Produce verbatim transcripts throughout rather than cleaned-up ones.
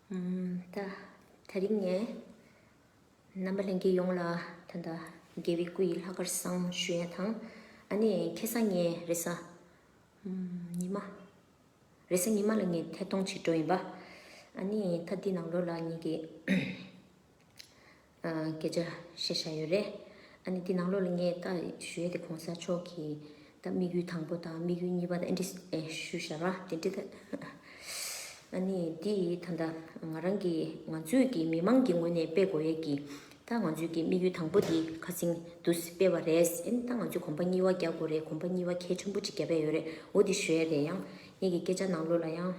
ཨམ། ད་དེ་རིང་ངས་རྣམ་པ་ལྷན་རྒྱས་ཡོངས་ལ་ད་ལྟ་རྒྱལ་བའི་སྐུ་ཡི་ལྷག་དཀར་བཟང་ཞུ་ཡ་དང་། ཨ་ནི་ཁ་སང་ངས་རེས་གཟའ་ཉི་མ། རེས་གཟའ་ཉི་མ་ལ་ངས་ཐད་གཏོང་བྱེད་འགྲོ་ཡིན་པ། ཨ་ནི་ད་འདི་ནང་ལོགས་ལ་ངེད་ཀྱིས་ཨ། སྐད་ཆ་བཤད་བཞག་ཡོད་རེད། ཨ་ནི་འདི་ནང་ལོགས་ལ་ངས་ད་ཞུ་ཡས་དེ་གོང་ས་མཆོག་གི་ད་དམིགས་ཡུལ་དང་པོ་དང་དམིགས་ཡུལ་གཉིས་པ་དང་ཨེ་འདྲ་ཞུ་བཞག་ར། དེ་འདྲ་ད། ཨ་ནི་འདི་ད་ལྟ་ང་རང་གི་ང་ཚོའི་གི་མི་མང་གི་ངོས་ནས་སྤེལ་དགོས་ཡས་ཀྱི་ད་ང་ཚོའི་གི་དམིགས་ཡུལ་དང་པོ་འདི་ཁ་སང་དུས་སྤེལ་བ་རེད། ཨ་ནི་ད་ང་ཚོས་གོམ་པ་གཉིས་པ་རྒྱག་དགོས་རེད། གོམ་པ་གཉིས་པ་གལ་ཆེན་པོ་ཅིག་བརྒྱབ་པ་ཡོད་རེད། འོ་འདི་ཞུ་ཡས་རེད། ཡང་ངེད་ཀྱི་སྐད་ཆ་ནང་ལོགས་ལ་ཡང་།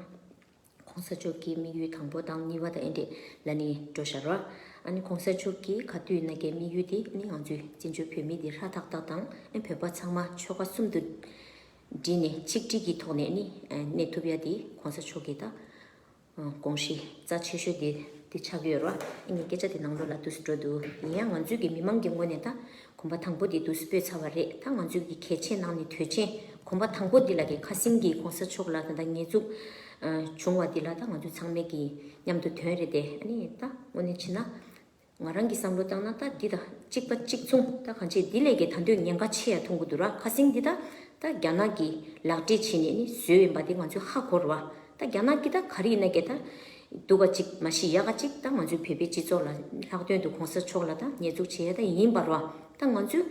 གོང་ས་མཆོག་གི་དམིགས་ཡུལ་དང་པོ་དང་གཉིས་པ་དང་ཨེ་འདྲས་ལ་ནི་འགྲོ་བཞག་རོ། ཨ་ནི་གོང་ས་མཆོག་གི་ག་དུས་ན་གའི་དམིགས་ཡུལ་དེ་ནི་ང་ཚོའི་བཙན་བྱོལ་བོད་མི་དེ་ཧྲ་ཐག་ཐག་དང་ཨ་བོད་པ་ཚང་མ་ཆོལ་ཁ་གསུམ་དུ་བསྒྲིལ་ནས་ཆིག་སྒྲིལ་གྱི་ཐོག་ནས་ནི་གནས་ཐུབ་ཡ་དེ་གོང་ས་མཆོག་གི་ད་དགོངས་གཞི་རྩ་ཆེ་ཤོས་དེ་དེ་ཆགས་ཀྱི་ཡོད་རོ། ཨ་ནི་སྐད་ཆ་དེ་ནང་ལོགས་ལ་དུས་སུ་འགྲོ་འདུག་ཡིན་ཡང་ང་ཚོའི་གི་མི་མང་གི་ངོས་ནས་ད། གོམ་པ་དང་པོ་དེ་དུས་སུ་སྤོས་ཚར་བ་རེད། ད་ང་ཚོའི་གི་གལ་ཆེན་ནང་ནས་དོན་ཆེན་གོམ་པ་དང་པོ་འདི་ལ་གི་ཁ་སང་གི་གོང་ས་མཆོག་ལ་ད་ལྟ་ཉེས་འཛུགས་ཨ་བྱུང་བ་འདི་ལ་ད་ང་ཚོ་ཚང་མས་གི་མཉམ་དུ་དོན་རེད་དེ། ཨ་ནི་ད་དངོས་གནས་བྱས་ན་ང་རང་གི་བསམ་བློ་བཏང་ན་ད་འདི་དང་གཅིག་པ་གཅིག་མཚུངས། ད་གང་ཅི་འདི་ལས་གི་ད་དུང་ཉེན་ཁ་ཆེ་ཡ་མཐོང་གི་འདུག་ར། ཁ་སང་འདི་ད་ད་རྒྱ་ནག་གི་ལག་འབྲེལ་བྱས་ནས་ནི་བཟོས་ཡིན་པ་འདི་ང་ཚོས་ཧ་གོ་ར་བ། ད་རྒྱ་ནག་གི་ད་ག་རེ་ཡིན་ན་གི་ད་སྡུག་ག་ཅིག་མ་གཞི་ཡག་ག་ཅིག་ད་ང་ཚོའི་བོད་པའི་སྤྱི་ཚོགས་ལ་ལྷག་དོན་དུ་གོང་ས་མཆོག་ལ་ད་ཉེས་འཛུགས་བྱེད་ཡ་ད་ཡིན་པ་ར་བ། ད་ང་ཚོའི་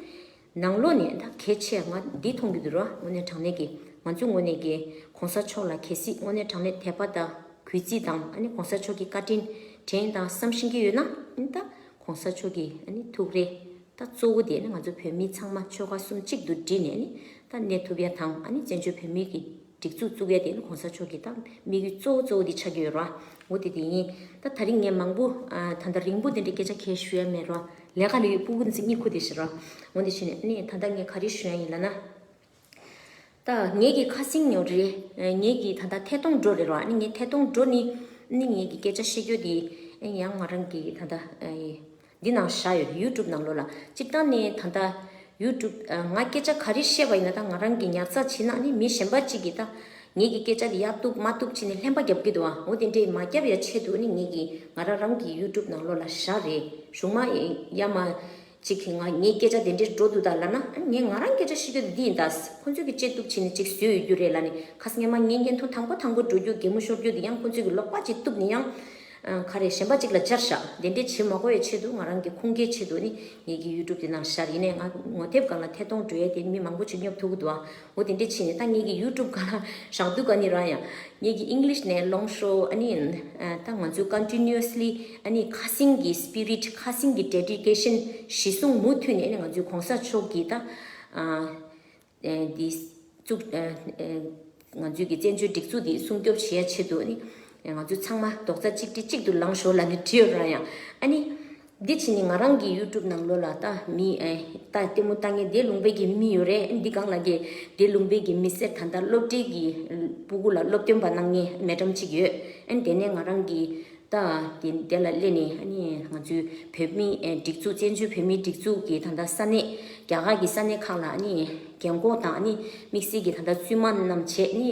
ནང་ལོགས་ནས་ད་གལ་ཆེ་ང་འདི་མཐོང་གི་འདུག་ར། དངོས་གནས་དྲང་གནས་ཀྱི་ང་ཚོའི་ངོས་ནས་ཀྱི་གོང་ས་མཆོག་ལ་གལ་སྲིད་དངོས་གནས་དྲང་གནས་དད་པ་དང་གུས་བརྩི་དང་ཨ་ནི་གོང་ས་མཆོག་གི་བཀའ་དྲིན་དྲན་དང་བསམ་ཤེས་ཀྱི་ཡོད་ན་ཨ་ནི་ད་གོང་ས་མཆོག་གི་ཨ་ནི་ཐུགས་རེ་ད་གཙོ་བོ་དེ་ནི་ང་ཚོ་བོད་མི་ཚང་མ་ཆོལ་ཁ་གསུམ་གཅིག་ཏུ་བསྒྲིལ་ནས་ཨ་ནི་ད་གནས་ཐུབ་ཡ་དང་ཨ་ནི་བཙན་བྱོལ་བོད་མི་གི་སྒྲིག་འཛུགས་བཙུགས་ཡ་དེ་ནི་གོང་ས་མཆོག་གི་ད་དམིགས་ཡུལ་གཙོ་བོ་གཙོ་བོ་དེ་ཆགས་ཀྱི་ཡོད་ར། འོ་དེ་དེ་ཡིན། ད་ད་རིང་ངས་མང་པོ་ཨ་ད་ལྟ་རིང་པོ་དེ་འདྲའི་སྐད་ཆ་གང་ཞུ་ཡ་མེད་ར། ལས་ཀ་ལས་ཡོད་སྤུ་གུ་འཛིན་གཉིད་ཁུག་དེ་ཞིག་ར། འོ་དེ་བྱས་ནས་ནི་ད་ལྟ་ངས་ག་རེ་ཞུ་ཡ་ཡིན་ལབ་ན། ད་ངེད་ཀྱི་ཁ་སང་ཉོ་རེད། ངེད་ཀྱི་ད་ལྟ་ཐད་གཏོང་འགྲོ་རེད་ར། ནི་ངས་ཐད་གཏོང་འགྲོ་ནི་ནི་ངེད་ཀྱི་སྐད་ཆ་བཤད་རྒྱུ་དེ་ཡང་ང་རང་གི་ད་ལྟ་འདི་ནང་བཞག་ཡོད། ཡུ་ཊུབ་ནང་ལོགས་ལ་སྤྱིར་བཏང་ནས་ད་ལྟ་ཡུ་ཊུབ་ང་སྐད་ཆ་ག་རེ་བཤད་པ་ཡིན་ན་ད་ང་རང་གི་ཉར་ཚགས་བྱས་ན་ནི་མི་གཞན་པ་གཅིག་གིས་ད་ངེད་ཀྱི་སྐད་ཆ་དེ་ཡག་འདུག་མ་འདུག་བྱས་ནས་ལྷན་པ་རྒྱབ་ཀྱི་འདུག་ཨ། འོ་དེ་འདྲས་མ་རྒྱབ་ཡ་ཆེད་དུ་ནི་ངེད་ཀྱི་ང་རང་རང་གི་ཡུ་ཊུབ་ནང་ལོགས་ལ་བཞག་རེད། གཞུག་མ་ཡ་མ་གཅིག་གིས་ང་ངའི་སྐད་ཆ་དེ་འདྲས་འགྲོ་འདུག་ད་ལབ་ན་ཨ་ངས་ང་རང་སྐད་ཆ་བཤད་རྒྱུ་དེ་འདི་ཡིན་ད། ཁོང་ཚོས་ཀྱི་བཅད་གཏུབ་བྱས་ནས་ཅིག་བཟོས་ཡོད་རྒྱུ་རེད་ལབ་ནས། ཁ་སང་ཉི་མ་ངའི་བརྙན་ཐུང་དང་པོ་དང་པོ་འགྲོ་རྒྱུ་གད་མོ་ཤོར་རྒྱུ་དེ་ཡང་ཁོང་ཚོས་ཀྱི་ལོག་པ་ཅིག་གཏུབ་ནས་ཡང་ཨ་ག་རེ་གཞན་པ་ཅིག་ལ་སྦྱར་བཞག་དེ་འདྲས་བྱེད་མ་དགོས་པའི་ཆེད་དུ་ང་རང་གི་ཁུངས་སྐྱེལ་ཆེད་དུ་ནི་ངེད་ཀྱི་ཡུ་ཊུབ་དེ་ནང་བཞག་ཡིན་ནའི་ང་ངོ་དེབ་སྒང་ལ་ཐད་གཏོང་འགྲོ་ཡས་དེ་མི་མང་པོ་ཅིག་སྙོབ་ཐུབ་ཀྱི་འདུག་ཨ། འོ་དེ་འདྲས་བྱས་ནས་ད་ངེད་ཀྱི་ཡུ་ཊུབ་སྒང་ལ་བཞག་དུས་ག་ནི་རང་ཡང་། ངེད་ཀྱི་ཨིང་ལིཤ་ནས་ལོངས་ཤོག་ཨ་ནི་ཨ་ད་ང་ཚོས་ཀོན་ཊི་ནུ་ཨས་ལི་ཨ་ནི་ཁ་སང་གི་སི་པི་རིཊ་ཁ་སང་གི་ཌེ་ཌི་ཀེ་ཤན་གཞི་བཟུང་མུ་མཐུད་ནས་ཨ་ནི་ང་ཚོའི་གོང་ས་མཆོག་གི་ད་ཨ་ཨ་འདི་བཙུགས་ཨ་ཨ་ང་ཚོའི་གི་བཙན་བྱོལ་སྒྲིག་འཛུགས་འདི་སྲུང་སྐྱོབ་བྱེད་ཡ་ཆེད་དུ་ཨ་ནི་ང་ཚོ་ཚང་མ་རྡོག་རྩ་གཅིག་སྒྲིལ་གཅིག་ཏུ་ལངས་ཤོག་ལབ་ནས་བྲིས་ཡོད་ར། ཡང་ཨ་ནི། འདི་ཕྱིན་ནི་ང་རང་གི་ཡུ་ཊུབ་ནང་ལོགས་ལ་ད་མི་ཨེ་ད་ལྟད་མོ་ལྟ་མཁན་དེ་ལུང་པའི་གི་མི་ཡོད་རེད། འདི་སྒང་ལ་གི་དེ་ལུང་པའི་གི་མི་སེར་ད་ལྟ་སློབ་གྲྭའི་གི་སྤུ་གུ་ལ་སློབ་སྟོན་པ་གནང་མཁན་མེ་ཌམ་གཅིག་ཡོད། ཨན་དེ་ནས་ང་རང་གི་ད་དེ་དེ་ལ་སླེབས་ནས་ཨ་ནི་ང་ཚོའི་བོད་མི་ཨེ་སྒྲིག་འཛུགས་བཙན་བྱོལ་བོད་མིའི་སྒྲིག་འཛུགས་ཀྱི་ད་ལྟ་ས་གནས་རྒྱ་གར་གྱི་ས་གནས་ཁག་ལ་ཨ་ནི་རྒན་གོག་དང་ཨ་ནི་དམིགས་བསལ་གྱི་ད་ལྟ་བཙུན་མ་རྣམས་བྱས་ནི།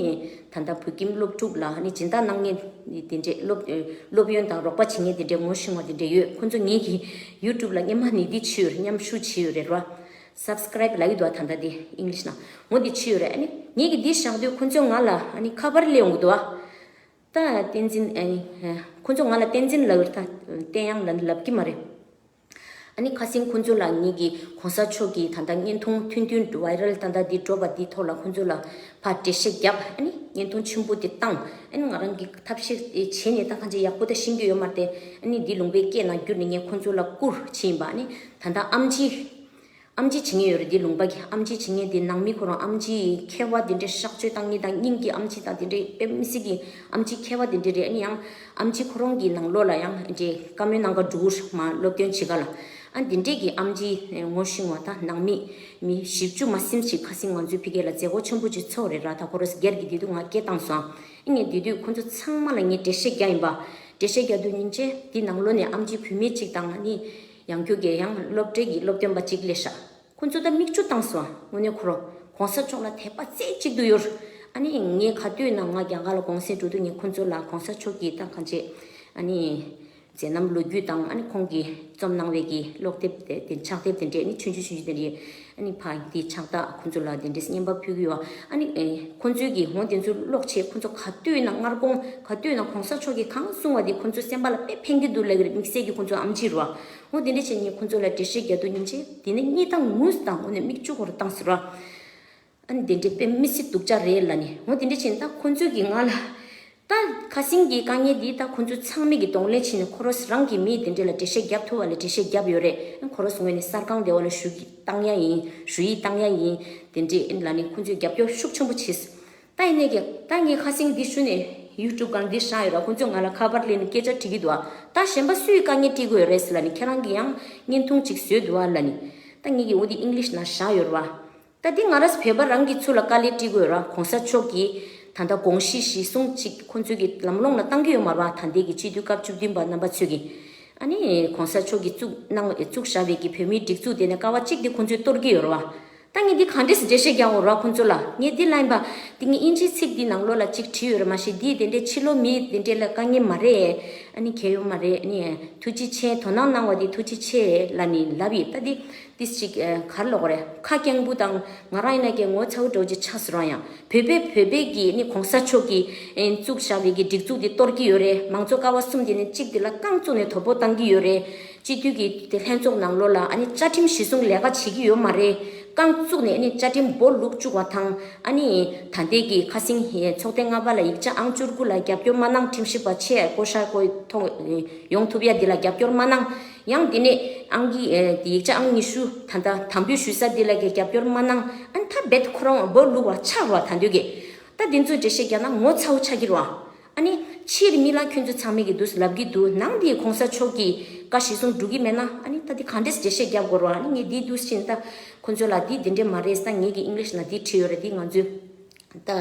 ད་ལྟ་བོད་ཁྱིམ་སློབ་ཕྲུག་ལ་ནི་སྦྱིན་བདག་གནང་མཁན་དེ་འདྲས་སློབ་སློབ་ཡོན་དང་རོགས་པ་བྱེད་མཁན་དེ་འདྲས་ངོ་ཤེས་པ་དེ་འདྲས་ཡོད། ཁོང་ཚོ་ངེད་ཀྱི་ཡུ་ཊུབ་ལ་སྔོན་མ་ནས་འདི་བྱས་ཡོད་རེད། མཉམ་ཞུགས་བྱས་ཡོད་རེད་ར། སབ་སི་ཀ་རའིབ་ལབ་ཀྱི་འདུག་ཨ། ད་ལྟ་དེ་ཨིང་ལིཤ་ནང་ངོ་འདི་བྱས་ཡོད་རེད། ཨ་ནི་ངེད་ཀྱི་འདི་བཞག་དུས་ཁོང་ཚོས་ང་ལ་ཨ་ནི་ཁ་པར་སླེབས་ཡོང་གི་འདུག་ཨ། ད་བསྟན་འཛིན་ཨ་ནི་ཁོང་ཚོ་ང་ལ་བསྟན་འཛིན་ལབ་ཡོད་རེད། ད་བསྟན་དབྱངས་ལབ་ལབ་ཀྱི་མ་རེད། ཨ་ནི་ཁ་སང་ཁོང་ཚོ་ལ་ངེད་ཀྱི་གོང་ས་མཆོག་གི་ད་ལྟ་བརྙན་ཐུང་ཐུང་ཐུང་ཝའི་རལ་ད་ལྟ་འདི་འགྲོ་བ་འདི་ཐོག་ལ་ཁོང་ཚོ་ལ་ཕར་འགྲེལ་བཤད་བརྒྱབ། ཨ་ནི་བརྙན་ཐུང་ཆེན་པོ་དེ་བཏང་། ཨ་ནི་ང་རང་གི་ཐབས་ཤེས་བྱས་ནས་ད་གང་ཅི་ཡག་པོ་ད་ཤེས་ཀྱི་ཡོད་མ་རེད་དེ། ཨ་ནི་འདི་ལུང་པའི་སྐད་ནང་བསྒྱུར་ནས་ངས་ཁོང་ཚོ་ལ་བསྐུར་བྱས་ཡིན་པ། ཨ་ནི་ད་ལྟ་ཨེམ་ཆི་ཨེམ་ཆི་བྱེད་མཁན་ཡོད་རེད། འདི་ལུང་པ་གི་ཨེམ་ཆི་བྱེད་མཁན་དེ་ནང་མི་ཁོ་རང་ཨེམ་ཆི་མཁས་པ་དེ་འདྲས་གཤག་བཅོས་བཏང་མཁན་དང་སྙིང་གི་ཨེམ་ཆི་དང་དེ་འདྲས་དཔེ་མི་སྲིད་ཀྱི་ཨེམ་ཆི་མཁས་པ་དེ་འདྲས་རེད། ཨ་ནི་ཡང་ཨེམ་ཆི་ཁོ་རང་གི་ནང་ལོགས་ལ་ཡང་འདྲས་བཀའ་མོལ་གནང་ག་འགྲོ་གི་མ་སློབ་སྟོན་བྱེད་ག་ལ། ཨ་འདི་འདྲས་ཀྱི་ཨེམ་ཆི་ངོ་ཤེས་པ་དང་ནང་མི་མི་བཞི་བཅུ་མ་ཟིན་ཞིག་ཁ་སང་ང་ཚོའི་ཕ་གི་ལ་མཛད་སྒོ་ཆེན་པོ་ཅིག་ཚོགས་རེད་ར། ད་ཁོ་རང་སྒེར་གྱི་དེ་དུས་ང་སྐད་བཏང་སོང་། ཨ་ངས་དེ་དུས་ཁོ་ཚོ་ཚང་མ་ལ་ངས་འགྲེལ་བཤད་རྒྱག་ཡིན་པ། འགྲེལ་བཤད་རྒྱག་དུས་ཉིན་བྱེད་འདི་ནང་ལོགས་ནས་ཨེམ་ཆི་བུད་མེད་ཅིག་དང་ཨ་ནི། ཡང་ཁྱོད་ཀྱིས་ཡང་སློབ་གྲྭའི་གི་སློབ་སྟོན་པ་གཅིག་སླེབས་ཤག་ཁོ་ཚོ་ད་མིག་ཆུ་བཏང་སོང་། དངོས་གནས་ཁོ་རང་གོང་ས་མཆོག་ལ་དད་པ་རྩེ་གཅིག་ཏུ་ཡོད། ཨ་ནི་ངས་ག་དུས་ན་ང་རྒྱ་གར་ལ་གུང་སེང་འགྲོ་དུས་ངས་ཁོ་ཚོ་ལ་གོང་ས་མཆོག་གི་ད་གང་བྱེད་ ཨ་ནི་མཛད་རྣམ་ལོ་རྒྱུས་དང་། ཨ་ནི་ཁོང་གིས་རྩོམ་གནང་བའི་གི་ཀློག་དེབ་དེ་དེ་ཕྱག་དེབ་དེ་འདྲས། ཨ་ནི་ཆུང་ཆུང་ཆུང་ཆུང་དེ་འདྲས། ཨ་ནི་ཕ་འདི་ཕྱག་རྟགས་ཁོང་ཚོ་ལ་དེ་འདྲས་རྔན་པ་ཕུལ་གི་ཡོད། ཨ་ནི་ཨེ་ཁོང་ཚོའི་གི་འོ་དེ་ཚོ་ཀློག་བྱས། ཁོང་ཚོ་ག་དུས་ན་སྔར་གོང་ག་དུས་ན་གོང་ས་མཆོག་གིས་གང་གསུང་བ་དེ་ཁོང་ཚོ་སེམས་པ་ལ་དཔེ་ཕན་གི་འདུག་ལབ་ཀྱི་རེད། དམིགས་བསལ་གྱི་ཁོང་ཚོ་ཨམ་ཆི་རུ་བ། འོ་དེ་འདྲས་བྱས་ནས་ཁོང་ཚོ་ལ་འགྲེལ་བཤད་རྒྱག་དུས་སྙིང་རྗེ། དེ་ནས་གཉིད་དང་ངུས་དང་། འོ་ནས་མིག་ཆུ་ཧོར་བཏང་ཟེར་བ། ཨ་ནི་དེ་འདྲའི་དཔེ་མི་སྲིད་སྡུག་ཅག་རེད་ལབ་ནས། འོ་དེ་འདྲ་བྱས་ནས་ད་ཁོང་ཚོས་ཀྱིས་ང་ལ། ད་ཁ་སང་གི་དཀའ་ངལ་འདི་ད་ཁོང་ཚོ་ཚང་མས་ཀྱིས་གདོང་ལེན་བྱས་ནས། ཁོ་རོས་རང་གི་མི་དེ་འདྲ་ལ་འགྲེལ་བཤད་རྒྱབ་ཐུབ་པ་ལ་འགྲེལ་བཤད་རྒྱབ་ཡོད་རེད། ཁོ་རོས་ངོས་ནས་གསར་ཁང་དེ་བ་ལ་ཞུ་གི་བཏང་ཡ་ཡིན། ཞུ་ཡིག་བཏང་ཡ་ཡིན། དེ་འདྲས་ལབ་ནས་ཁོང་ཚོས་རྒྱབ་སྐྱོར་ཤུགས་ཆེན་པོ་བྱས། ད་ཡིན་ནའི་ཀྱང་ད་ངས་ཁ་སང་འདི་ཞུ་ནས་ཡུ་ཊུབ་སྒང་འདི་བཞག་ཡོད་ར། ཁོང་ཚོས་ང་ལ་ཁ་པར་སླེབས་ནས་སྐད་ཆ་དྲི་གི་འདུག་ཨ། ད་གཞན་པ་སུས་དཀའ་ངལ་འཕྲད་དགོས་ཡོད་རེད་ཟེར་ལབ་ནས། ཁྱེད་རང་གིས་ཡང་བརྙན་ཐུང་ཅིག་བཟོས་འདུག་ཨ་ལབ་ནས། ད་ངས་ཀྱིས་འོ་འདི་ཨིང་ལིཤ་ནང་བཞག་ཡོད་ར་བ། ད་འདི་ང་རང་བོད་པ་རང་གི་ཚུར་ལ་དཀའ་ལས་འཕྲད་དགོས་ར། གོང་ས་མཆོག་གིས་ད་ལྟ་དགོངས་གཞི་གཞི་བཟུང་ཅིག་ཁོང་ཚོས་ཀྱི་ལམ་ལྷོང་ལ་བཏང་གི་ཡོད་མ་རེད་བ། ད་ལྟའི་གི་སྤྱི་འཐུས་སྐབས་བཅུ་བདུན་པ་རྣམ་པ་ཚོས་ཀྱི། ཨ་ནི་གོང་ས་མཆོག་གིས་བཙུགས་གནང་བཙུགས་བཞག་པའི་གི་བོད་མིའི་སྒྲིག་འཛུགས་དེ་ནས་ཀ་བ་གཅིག་དེ་ཁོང་ཚོས་གཏོར་གྱི་ཡོད་རེད་བ། ད་ངས་འདི་ག་འདྲས་སེ་འགྲེལ་བཤད་རྒྱག་དགོས་རེད་བ་ཁོང་ཚོ་ལ། ངས་འདི་ལབ་ཡིན་པ། འདི་ངས་དབྱིན་ཇིའི་ཚིག་འདི་ནང་ལོགས་ལ་གཅིག་བྲིས་ཡོད་རེད། མ་གཞི་འདི་དེ་འདྲས་ཕྱི་ལོགས་མི་དེ་འདྲས་ལ་དཀའ་ངལ་མ་རེད། ཨ་ནི་གལ་ཡོད་མ་རེད། ཨ་ནི་ཐུགས་རྗེ་ཆེ། དོ་སྣང་གནང་བ་འདི་ཐུགས་རྗེ་ཆེ་ལབ་ནས་ལབ་ཡིན། ད་འདི། ཏིས་ཅིག་ཨ་གར་ལོག་རེད། ཁ་སྐྱེངས་པོ་དང་ང་རང་ཡིན་ན་ཀྱང་ངོ་ཚ་བོ་འདྲ་བོ་ཅིག་ཆགས་སོང་ར། ཡང་བོད་པས་བོད་པའི་གི་ནི་གོང་ས་མཆོག་གིས་ཨེ་བཙུགས་བཞག་པའི་གི་སྒྲིག་འཛུགས་འདི་གཏོར་གྱི་ཡོད་རེད། མང་གཙོ་ཀ་བ་གསུམ་དེ་ནས་གཅིག་དེ་ལ་རྐང་བཙུགས་ནས་དོ་ཕོག་བཏང་གི་ཡོད་རེད། སྤྱི་འཐུས་ཀྱི་དེ་ལྷན་ཚོགས་ནང་ལོགས་ལ་ཨ་ནི་བཅའ་ཁྲིམས་གཞི་བཟུང་ལས་ཀ་བྱེད་ཀྱི་ཡོད་མ་རེད། རྐང་བཙུགས་ནས་ཨ་ནི་བཅའ་ཁྲིམས་སྦོ་ལུག་བཅུག་པ་དང་། ཨ་ནི་ད་ལྟའི་གི་ཁ་སང་ཚོགས་ཐེངས་ལྔ་པ་ལ་ཡིག་ཆ་ཨང་བཅུ་དགུ་ལ་རྒྱབ་སྐྱོར་མ་གནང་། ཁྲིམས་ཞིབ་པ་ཆེད་བསྐོ་བཞག་བསྐོ་ཐོག་ཡོང་ཐུབ་ཡ་འདི་ལ་རྒྱབ་སྐྱོར་མ་གནང་། ཡང་དེ་ནས་ཨང་ཀི་ཨེ་ཡིག་ཆ་ཨང་ཉི་ཤུ་ད་ལྟ་དམ་འབུལ་ཞུ་ས་འདི་ལ་གི་རྒྱབ་སྐྱོར་མ་གནང་། ཨ་ནི་ད་རྦད་ཁོ་རང་སྦོ་ལུག་བ་ཆགས་ར། ད་འདོད་གི་ད་འདི་ཚོ་འགྲེལ་བཤད་རྒྱག་ན་ངོ་ཚ་བོ་ཆགས་ཀྱི་ར། ཨ་ནི་ཕྱིར་མི་ལ་ཁྱོད་ཚོ་ཚང་མས་གི་འདུག་ལབ་གི་འདུག་ནང་འདི་གོང་ས་མཆོག་གི་བཀའ་གཞི་བཟུང་འགྲོ་གི་མེད་ན། ཨ་ནི་ད་འདི་ག་འདྲས་འགྲེལ་བཤད་རྒྱབ་དགོས་ར། ཨ་ནི་ངས་འདི་འདུག་ཕྱིན་ད་ཁོ་ཚོ་ལ་འདི་འདི་འདྲས་མ་རེད་ས། ངས་གི་ཨིང་ལིཤ་ནང་འདི་བྲིས་ཡོད་ར། འདི་ང་ཚོས། ད་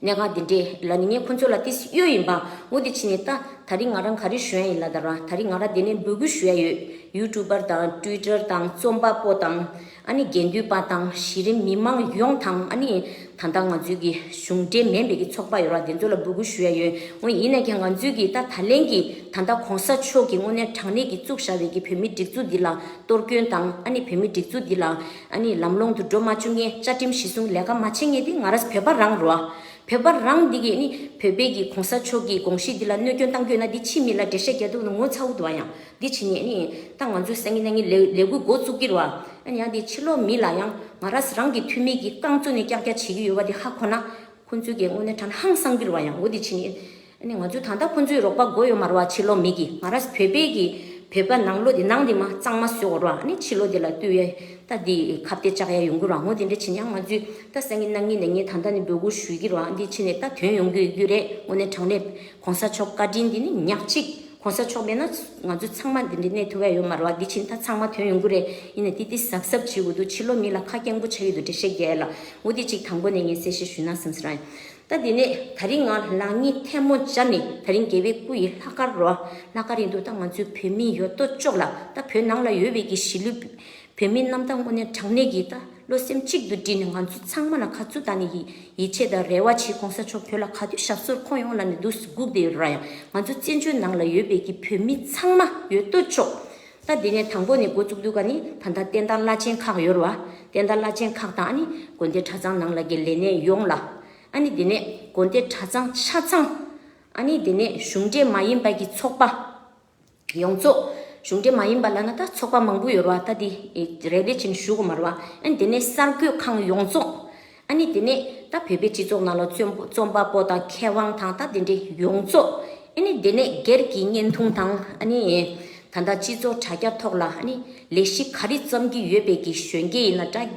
གནད་འགག་འདི་འདྲས་ལ་ནི་ངས་ཁོ་ཚོ་ལ་ཏིས་གཡོ་ཡིན་པ། འོ་དེ་ཕྱིན་ནས་ད་ད་རིང་ང་རང་ག་རེ་ཞུ་ཡ་ཡིན་ལབ་ད་ར། ད་རིང་ང་རང་འདི་ནས་འབོད་སྐུལ་ཞུ་ཡ་ཡོད། ཡུ་ཊུབ་པར་དང་ཊུའི་ཊར་དང་རྩོམ་པ་པོ་དང་། ཨ་ནི་དགེ་འདུན་པ་དང་། གཞི་རིམ་མི་མང་ཡོངས་དང་། ཨ་ནི་ད་ལྟ་ང་ཚོའི་གི་གཞུང་འབྲེལ་མིན་པའི་གི་ཚོགས་པ་ཡོད་ར། དེ་ཚོ་ལ་འབོད་སྐུལ་ཞུ་ཡ་ཡོད། འོ་ཡིན་ན་ཀྱང་ང་ཚོའི་གི་ད་ད་ལན་གི་ད་ལྟ་གོང་ས་མཆོག་གི་དངོས་གནས་དྲང་གནས་ཀྱི་བཙུགས་བཞག་པའི་གི་བོད་མི་སྒྲིག་འཛུགས་འདི་ལ་གཏོར་སྐྱོན་དང་། ཨ་ནི་བོད་མི་སྒྲིག་འཛུགས་འདི་ལ་ཨ་ནི་ལམ་ལྷོང་དུ་འགྲོ་མ་བཅུག་མཁན། བཅའ་ཁྲིམས་གཞི་བཟུང་ལས་ཀ་མ་བྱེད་མཁན་དེ་ང་རང་ཚོ་བོད་པ་རང་རེད་བ། བོད་པ་རང་འདི་གིས་ནི་བོད་པའི་གི་གོང་ས་མཆོག་གི་དགོངས་གཞི་འདི་ལ་གནོད་སྐྱོན་བཏང་དགོས་ན། འདི་ཕྱི་མི་ལ་འགྲེལ་བཤད་རྒྱག་འདུག་ན་ངོ་ཚ་བོ་འདུག་བ། ཡང་འདི་ཕྱི་ནས་ནི་ད་ང་ཚོའི་སང་ཉིན་གནངས་ཉིན་ལས་ལས་འགུལ་འགོ་བཙུགས་ཀྱི་རེད་བ། ཨ་ནི་ཡང་འདི་ཕྱི་ལོགས་མི་ལ་ཡང་ང་རང་རང་གི་འཐུས་མི་གི་རྐང་བཙུགས་ནས་ཀྱག་ཀྱག་བྱེད་ཀྱི་ཡོད་པ་འདི་ཧ་གོ་ན། ཁོང་ཚོས་ཀྱི་དངོས་གནས་དྲང་ཧང་སང་གི་རེད་བ། ཡང་འོ་དེ་ཕྱིན་ནི། ཨ་ནི་ང་ཚོས་ད་ལྟ་ཁོང་ཚོའི་རོགས་པ་དགོས་ཡོད་མ་རེད་བ། ཕྱི་ལོགས་མི་གི་ང་རང་བོད་པའི་གི་བོད་པ་ནང་ལོགས་དེ་ནང་དེ་མ་གཙང་མ་བཟོ་དགོས་རེད་བ། ཨ་ནི་ཕྱི་ལོགས་དེ་ལ་ལྟོས་ཡ་ད་དེ་ཁ་གཏད་བཅག་ཡ་ཡོང་གི་རེད་བ། འོ་དེ་འདྲ་ཕྱིན་ཡང་ང་ཚོས་ད་སང་ཉིན་གནངས་ཉིན་གནངས་ཉིན་ད་ལྟ་ནས་འབོད་སྐུལ་ཞུ་གི་རེད་བ། འདི་ཕྱིན་ནས་ད་ཐོན་ཡོང་གི་ཡོད་རེད། དངོས་གནས་དྲང་གནས་གོང་ས་མཆོག་བཀའ་དྲིན་འདི་ནི་ཉག་གཅིག་གོང་ས་མཆོག་མེད་ན་ང་ཚོ་ཚང་མ་འདི་འདྲའི་གནས་ཐུབ་ཡ་ཡོད་མ་རེད་བ། འདི་ཕྱིན་ད་ཚང་མ་ཐོན་ཡོང་གི་རེད། ཡིན་ན་དེ་དེ་གཟབ་གཟབ་བྱེད་དགོས་འདུག་ཕྱི་ལོགས་མི་ལ་ཁ་སྐྱེངས་པོ་ཆགས་ཀྱི་འདུག་འགྲེལ་བཤད་རྒྱག་ཡ་ལ། འོ་དེ་གཅིག་དང་པོ་ནས་ངས་གསལ་བཤད་ཞུས་ན་བསམ་ས་རང་ཡིན། ད་དེ་ནས་ད་རིང་ང་ལག་གཉིས་ཐལ་མོ་སྦྱར་ནས། ད་རིང་རྒྱལ་བའི་སྐུ་ཡི་ལྷག་དཀར་རོ། ལྷག་དཀར་ཡིན་འདུག་ད་ང་ཚོའི་བོད་མི་ཡོད་དོ་ཅོག་ལ། ད་བོད་ནང་ལ་ཡོད་པའི་གི་གཞིས་ལུས་བོད་མི་རྣམས་ད་དངོས་གནས་དྲང་གནས་ཀྱི་ད་བློ་སེམས་གཅིག་ཏུ་བསྒྲིལ་ནས་ང་ཚོ་ཚང་མ་ལ་ཁ་ཚུར་བལྟས་ནས་ཡི་ཡིད་ཆེས་དང་རེ་བ་བྱེད། གོང་ས་མཆོག་བོད་ལ་ག་དུས་ཞབས་སོར་འཁོད་ཡོང་ལབ་ནས་འདུག་སྒུག་བསྡད་ཡོད་ར། ཡང་ང་ཚོ་བཙན་བྱོལ་ནང་ལ་ཡོད་པའི་གི་བོད་མི་ཚང་མ་ཡོད་དོ་ཅོག་ད་དེ་ནས་དང་པོ་ནས་འགོ་བཙུགས་དུས་ཀ་ནི་ད་ལྟ་བསྟན་བདག་བླ་ཆེན་ཁག་ཡོད་ར་བ། བསྟན་བདག་བླ་ཆེན་ཁག་དང་། ཨ་ནི་དགོན་སྡེ་གྲྭ་ཚང་ནང་ལ་གི་ལས་སྣེ་ཡོངས་ལ། ཨ་ནི་དེ་ནས་དགོན་སྡེ་གྲྭ་ཚང་ཆ་ཚང་། ཨ་ནི་དེ་ནས་གཞུང་འབྲེལ་མ་ཡིན་པ་གི་ཚོགས་པ་ཡོངས་རྫོགས། གཞུང་འབྲེལ་མ་ཡིན་པ་ལབ་ན་ད་ཚོགས་པ་མང་པོ་ཡོད་རེད་བ། ད་དེ་རེ་རེ་བྱས་ནས་ཞུ་དགོས་མ་རེད་བ། ཨ་ནི་དེ་ནས་གསར་འགོད་ཁང་ཡོངས་རྫོགས། ཨ་ནི་དེ་ནས་ད་བོད་པའི་སྤྱི་ཚོགས་ནང་ལ་རྩོམ་རྩོམ་པ་པོ་དང་མཁས་དབང་དང་ད་དེ་འདྲའི་ཡོངས་རྫོགས། ཨ་ནི་དེ་ནས་སྒེར་གྱི་བརྙན་ཐུང་དང་། ཨ་ནི་ད་ལྟ་སྤྱི་ཚོགས་དྲ་རྒྱ་ཐོག་ལ་ཨ་ནི་ལས་གཞི་ག་རེ་བརྩམས་ཀྱི་ཡོད་པའི་གི་གཞོན་སྐྱེས་ཡིན་ན་འདྲ།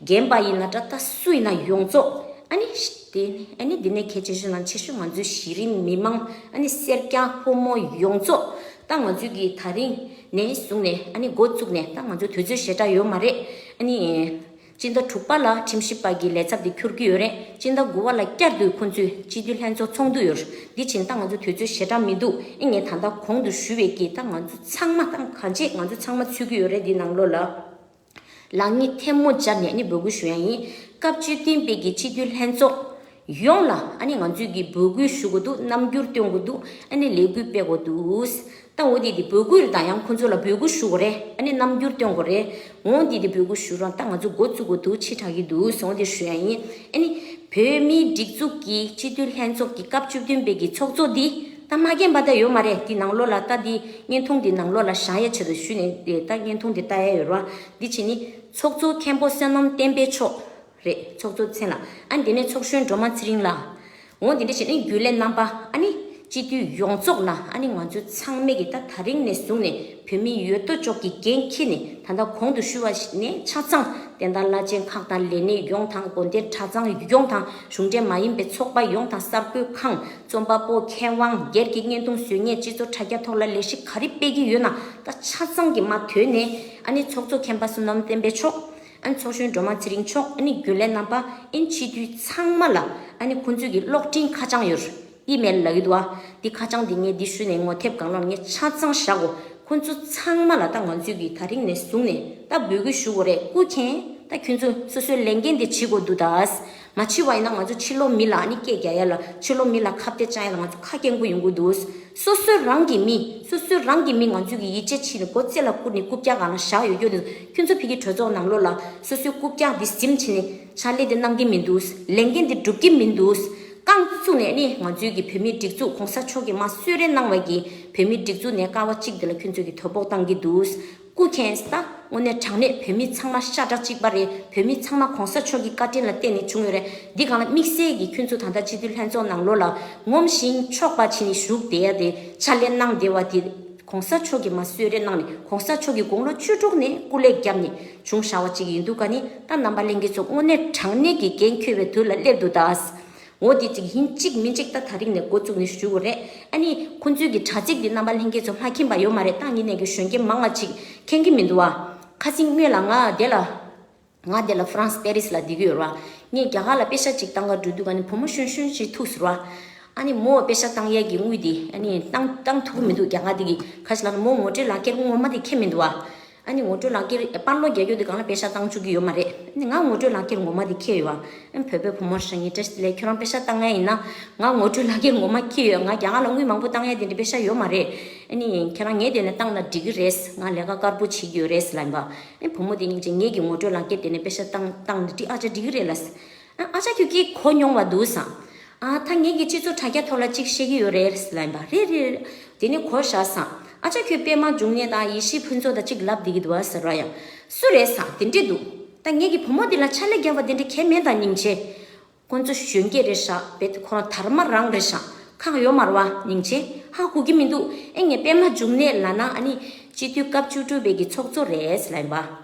རྒན་པ་ཡིན་ན་འདྲ། ད་སུ་ཡིན་ན་ཡོངས་རྫོགས། ཨ་ནི་དེ་ཨ་ནི་དེ་ནས་གལ་ཆེ་ཤོས་ནང་ཆེ་ཤོས་ང་ཚོའི་གཞི་རིམ་མི་མང་། ཨ་ནི་སེར་སྐྱ་ཕོ་མོ་ཡོངས་རྫོགས། ད་ང་ཚོའི་གི་ད་རིང་ནས་བཟུང་ནས། ཨ་ནི་འགོ་བཙུགས་ནས་ད་ང་ཚོ་དུས་ཚོད་ཞེ་དྲག་ཡོད་མ་རེད། ཨ་ནི་སྤྱི་ཟླ་དྲུག་པ་ལ་ཁྲིམས་ཞིབ་པ་གི་ལས་ཚབ་དེ་འཁྱུར་གྱི་ཡོད་རེད། སྤྱི་ཟླ་དགུ་པ་ལ་བསྐྱར་དུ་ཁོང་ཚོས་སྤྱི་འཐུས་ལྷན་ཚོགས་ཚོགས་འདུ་ཡོད་རེད། འདི་ཕྱིན་ད་ང་ཚོ་དུས་ཚོད་ཞེ་དྲག་མི་འདུག་ཨེ་ངས་ད་ལྟ་གོང་དུ་ཞུས་པའི་གི་ད་ང་ཚོ་ཚང་མ་ད་གང་བྱེད་ང་ཚོ་ཚང་མ་ཚུད་ཀྱི་ཡོད་རེད། འདི་ནང་ལོགས་ལ། ལག་གཉིས་ཐལ་མོ་སྦྱར་ནས་ནི་འབོད་སྐུལ་ཞུ་ཡ་ཡིན། སྐབས་བཅུ་བདུན་པའི་གི་སྤྱི་འཐུས་ལྷན་ཚོགས་ ཡོངས་ལ་ཨ་ནི་ང་ཚོས་ཀྱི་འབོད་སྐུལ་ཞུ་དགོས་འདུག་རྣམ་འགྱུར་སྟོན་དགོས་འདུག་ཨ་ནི་ལས་འགུལ་སྤེལ་དགོས་འདུག་ད་འོ་དེ་དེ་འབོད་སྐུལ་རེད། ད་ཡང་ཁོ་ཚོ་ལ་འབོད་སྐུལ་ཞུ་དགོས་རེད། ཨ་ནི་རྣམ་འགྱུར་སྟོན་དགོས་རེད། འོ་དེ་དེ་འབོད་སྐུལ་ཞུ་རོགས། ད་ང་ཚོ་འགོ་བཙུགས་དགོས་འདུག་ཕྱི་དྲགས་ཀྱི་འདུག་འོ་དེ་ཞུ་ཡ་ཡིན། ཨ་ནི་བོད་མིའི་སྒྲིག་འཛུགས་ཀྱི་སྤྱི་འཐུས་ལྷན་ཚོགས་ཀྱི་སྐབས་བཅུ་བདུན་པའི་གི་ཚོགས་གཙོ་འདི་ད་མ་རྒན་པ་ད་ཡོད་མ་རེད། དེ་ནང་ལོགས་ལ་ད་དེ་བརྙན་ཐུང་དེ་ནང་ལོགས་ལ་བཞག་ཡ་ཆེད་དུ་ཞུས་ནས་དེ་ད་བརྙན་ཐུང་དེ་ལྟ་ཡ་ཡོད་རེད་བ། འདི་བྱས་ནི་ཚོགས་གཙོ་མཁན་པོ་བསོད་ནམས་བསྟན་འཕེལ་མཆོག་རེད། ཚོགས་གཙོ་མཚན་ལ། ཨ་ནི་དེ་ནས་ཚོགས་གཞོན་སྒྲོལ་མ་ཚེ་རིང་ལགས། འོ་དེ་འདྲ་བྱས་ནས་རྒྱུན་ལས་རྣམ་པ། ཨ་ནི་སྤྱི་འཐུས་ཡོངས་རྫོགས་ལ། ཨ་ནི་ང་ཚོ་ཚང་མས་ཀྱི་ད་ད་རིང་ནས་བཟུང་ནས་བོད་མི་ཡོད་དོ་ཅོག་གི་འགན་འཁྱེར་ནས། ད་ལྟ་གོང་དུ་ཞུས་པ་ནས་ཆ་ཚང་བསྟན་དར་བླ་ཆེན་ཁག་དང་ལས་སྣེ་ཡོངས་དང་། དགོན་སྡེ་གྲྭ་ཚང་ཡོངས་དང་། གཞུང་འབྲེལ་མ་ཡིན་པའི་ཚོགས་པ་ཡོངས་དང་། གསར་འགོད་ཁང་། རྩོམ་པ་པོ། མཁས་དབང་། སྒེར་གྱི་བརྙན་ཐུང་བཟོ་མཁན། སྤྱི་ཚོགས་དྲ་རྒྱ་ཐོག་ལ་ལས་གཞི་ག་རེ་སྤེལ་གྱི་ཡོད་ན་ད་ཆ་ཚང་གི་མ་དོན་ནས། ཨ་ནི་ཚོགས་གཙོ་མཁན་པོ་བསོད་ནམས་བསྟན་འཕེལ་མཆོག་ཨ་ནི་ཚོགས་གཞོན་སྒྲོལ་མ་ཚེ་རིང་མཆོག་ཨ་ནི་རྒྱུན་ལས་རྣམ་པ། ཨ་ནི་སྤྱི་འཐུས་ཚང་མ་ལ། ཨ་ནི་ཁོང་ཚོས་ཀྱི་གློག་འཕྲིན་ཁ་བྱང་ཡོད། ཨི་མེལ་ལབ་ཀྱི་འདུག་ཨ། འདི་ཁ་བྱང་འདི་ངས་འདི་ཞུས་ནས་ངོ་དེབ་སྒང་ལ་ངས་ཆ་ཚང་བཞག་གོ། ཁོང་ཚོ་ཚང་མ་ལ་ད་ང་ཚོས་ཀྱི་ད་རིང་ནས་བཟུང་ནས་ད་འབོད་སྐུལ་ཞུ་དགོས་རེད། སྐུ་མཁྱེན། ད་ཁྱོད་ཚོ་སོ་སོའི་ལས་འགན་དེ་བྱེད་དགོས་འདུག་ད། མ་བྱེད་པ་ཡིན་ན་ང་ཚོ་ཕྱི་ལོགས་མི་ལ་ཨ་ནི་སྐད་རྒྱག་ཡ་ལ། ཕྱི་ལོགས་མི་ལ་ཁ་གཏད་བཅག་ཡ་ལ་ང་ཚོ་ཁ་སྐྱེངས་པོ་ཡོང་གི་འདུག་སོ་སོ་རང་གི་མི། སོ་སོ་རང་གི་མི་ང་ཚོས་ཀྱི་ཡིད་ཆེས་བྱས་ནས་མགོ་རྩེ་ལ་བཀུར་ནས་རྐུབ་བཀྱག་སྒང་ལ་བཞག་ཡོད་རྒྱུ་དེ། ཁྱོད་ཚོ་ཕ་གི་གྲོས་ཚོགས་ནང་ལོགས་ལ་སོ་སོའི་རྐུབ་བཀྱག་འདི་ཟིམ་བྱས་ནས་ཕྱག་ལས་དེ་གནང་གི་མི་འདུག་ལས་འགན་དེ་སྒྲུབ་ཀྱི་མི་འདུག་རྐང་བཙུགས་ནས་ནི་ང་ཚོའི་གི་བོད་མིའི་སྒྲིག་འཛུགས། གོང་ས་མཆོག་གིས་མར་གསོལ་རས་གནང་བའི་གི་བོད་མིའི་སྒྲིག་འཛུགས་ནས་ཀ་བ་གཅིག་དེ་ལ་ཁྱོད་ཚོས་ཀྱི་དོ་ཕོག་བཏང་གི་འདུག་སྐུ་མཁྱེན། ད་དངོས་གནས་དྲང་གནས་བོད་མི་ཚང་མ་ཤ་ཁྲག་གཅིག་པ་རེད། བོད་མི་ཚང་མ་གོང་ས་མཆོག་གི་བཀའ་དྲིན་ལ་བརྟེན་ནས་བྱུང་ཡོད་རེད། འདི་སྒང་ལ་དམིགས་བསལ་གྱིས་ཁྱོད་ཚོ་ད་ལྟ་སྤྱི་འཐུས་ལྷན་ཚོགས་ནང་ལོགས་ལ་ངོམ་ཞིང་ཆོག་པ་བྱས་ནས་བཞུགས་བསྡད་ཡ་དེ། ཕྱག་ལས་གནང་བསྡད་པ་དེ་གོང་ས་མཆོག་གིས་མར་གསོལ་རས་གནང་ནས། གོང་ས་མཆོག་གི་དགུང་ལོ་བཅུ་དྲུག་ནས་སྐུ་ལས་བརྒྱབ་ནས་བྱུང་བཞག་པ་ཅིག་ཡིན་འདུག་ག་ནི། ད་རྣམ་པ་ལྷན་རྒྱས་ཚོ་དངོས་གནས་དྲང་གནས་ཀྱི་འགན་འཁྱེར་བའི་དུས་ལ་སླེབས་འདུག་ད། འོ་དེ་གཅིག་ཡིན་གཅིག་མིན་གཅིག་ད་ད་རིང་ནས་འགོ་བཙུགས་ནས་ཞུ་དགོས་རེད། ཨ་ནི་ཁོང་ཚོའི་གི་དྲ་ཚིགས་འདི་རྣམ་པ་ལྷན་རྒྱས་ཚོ་མ་མཁྱེན་པ་ཡོད་མ་རེད། ད་ངེད་ནས་གི་གཞོན་སྐྱེས་མང་བ་ཅིག་མཁྱེན་གི་མི་འདུག་བ། ཁ་སང་སྔོན་ལ་ང་དེ་ལ། ང་དེ་ལ་ཧྥ་རན་སི་པེ་རི་སི་ལ་བསྡད་ཀྱི་ཡོད་རེད་བ། ངས་རྒྱ་གར་ལ་པེ་ས་ཅིག་བཏང་ག་འགྲོ་དུས་ག་ནི་བུ་མོ་གཞོན་གཞོན་ཅིག་ཐུག་སོང་རེད་བ། ཨ་ནི་མོ་པེ་ས་བཏང་ཡས་ཀྱི་དངུལ་དེ་ཨ་ནི་བཏང་བཏང་ཐུབ་ཀྱི་མི་འདུག་རྒྱ་གར་དེ་གི། ཁ་ཤས་ལ་ནི་མོ་ངོ་སྤྲོད་ལག་ཁྱེར་ངོ་མ་དེ་འཁྱེར་མི་འདུག་བ། ཨ་ནི་ངོ་སྤྲོད་ལག་ཁྱེར་པར་སློག་རྒྱག་རྒྱུ་དེ་སྒང་ལ་པེ་ས་བཏང་བཅུག་གི་ཡོད་མ་རེད། ཨ་ནི་ང་ངོ་སྤྲོད་ལག་ཁྱེར་ངོ་མ་དེ་འཁྱེར་ཡོད་བ། ཨ་ནི་བོད་པའི་བུ་མོ་ཧྲ་ངེ་བཀྲ་ཤིས་བདེ་ལེགས། ཁྱོད་རང་པེ་ས་བཏང་ཡ་ཡིན་ན་ང་ངོ་སྤྲོད་ལག་ཁྱེར་ངོ་མ་འཁྱེར་ཡོད། ང་རྒྱ་གར་ལ་དངུལ་མང་པོ་བཏང་ཡ་དེ་འདྲ་པེ་ས་ཡོད་མ་རེད། ཨ་ནི་ཁྱེད་རང་ངའི་དེ་ནས་བཏང་ན་འགྲིག་གི་རེད། ང་ལས་ཀ་དཀར་པོ་བྱེད་ཀྱི་ཡོད་རེད་ལབ་ཡིན་པ། ཨ་ནི་བུ་མོ་དེ་སྙིང་རྗེ། ངེད་ཀྱི་ངོ་སྤྲོད་ལག་ཁྱེར་དེ་ནས་པེ་ས་བཏང་བཏང་ན་འགྲིག་ཨ་ཅག་འགྲིག་གི་རེད་ལབ། ཨ་ཨ་ཅག་ཁྱོད་ཀྱིས་གོ་མྱོང་བ་འདུག་བསམ། ཨ་ད་ངེད་ཀྱི་སྤྱི་ཚོགས་དྲ་རྒྱ་ཐོག་ལ་གཅིག་བཤད་ཀྱི་ཡོད་རེད་ལབ་ཡིན་པ། རེད་རེད་རེད། དེ་ནས་གོ་བཞག་བསམ། ཨ་ཅག་ཁྱོད་པད་མ་འབྱུང་གནས་དང་ཡེ་ཤེས་ཕུན་ཚོགས་དང་གཅིག་ལབ་བསྡད་ཀྱི་འདུག་བ་ཟེར་བ་ཡང་། སུ་རེད་བསམ། དེ་འདྲས་འདུག་ད་ངེད་ཀྱི་བུ་མོ་དེ་ལ་ཕྱག་ལས་རྒྱབ་པ་དེ་འདྲས་གལ་མེད་དང་སྙིང་རྗེ། ཁོང་ཚོ་གཞོན་སྐྱེས་རེད་ཤག་བེད་ཁོ་རང་དར་མ་རང་རེད་ཤག་ཁག་ཡོད་མ་རེད་བ། སྙིང་རྗེ། ཧ་གོ་གི་མི་འདུག་ཨེ་ངས་པད་མ་འབྱུང་གནས་ལབ་ན་ཨ་ནི་སྤྱི་འཐུས་སྐབས་བཅུ་དྲུག་པའི་གི་ཚོགས་གཙོ་རེད་ལབ་ཡིན་པ།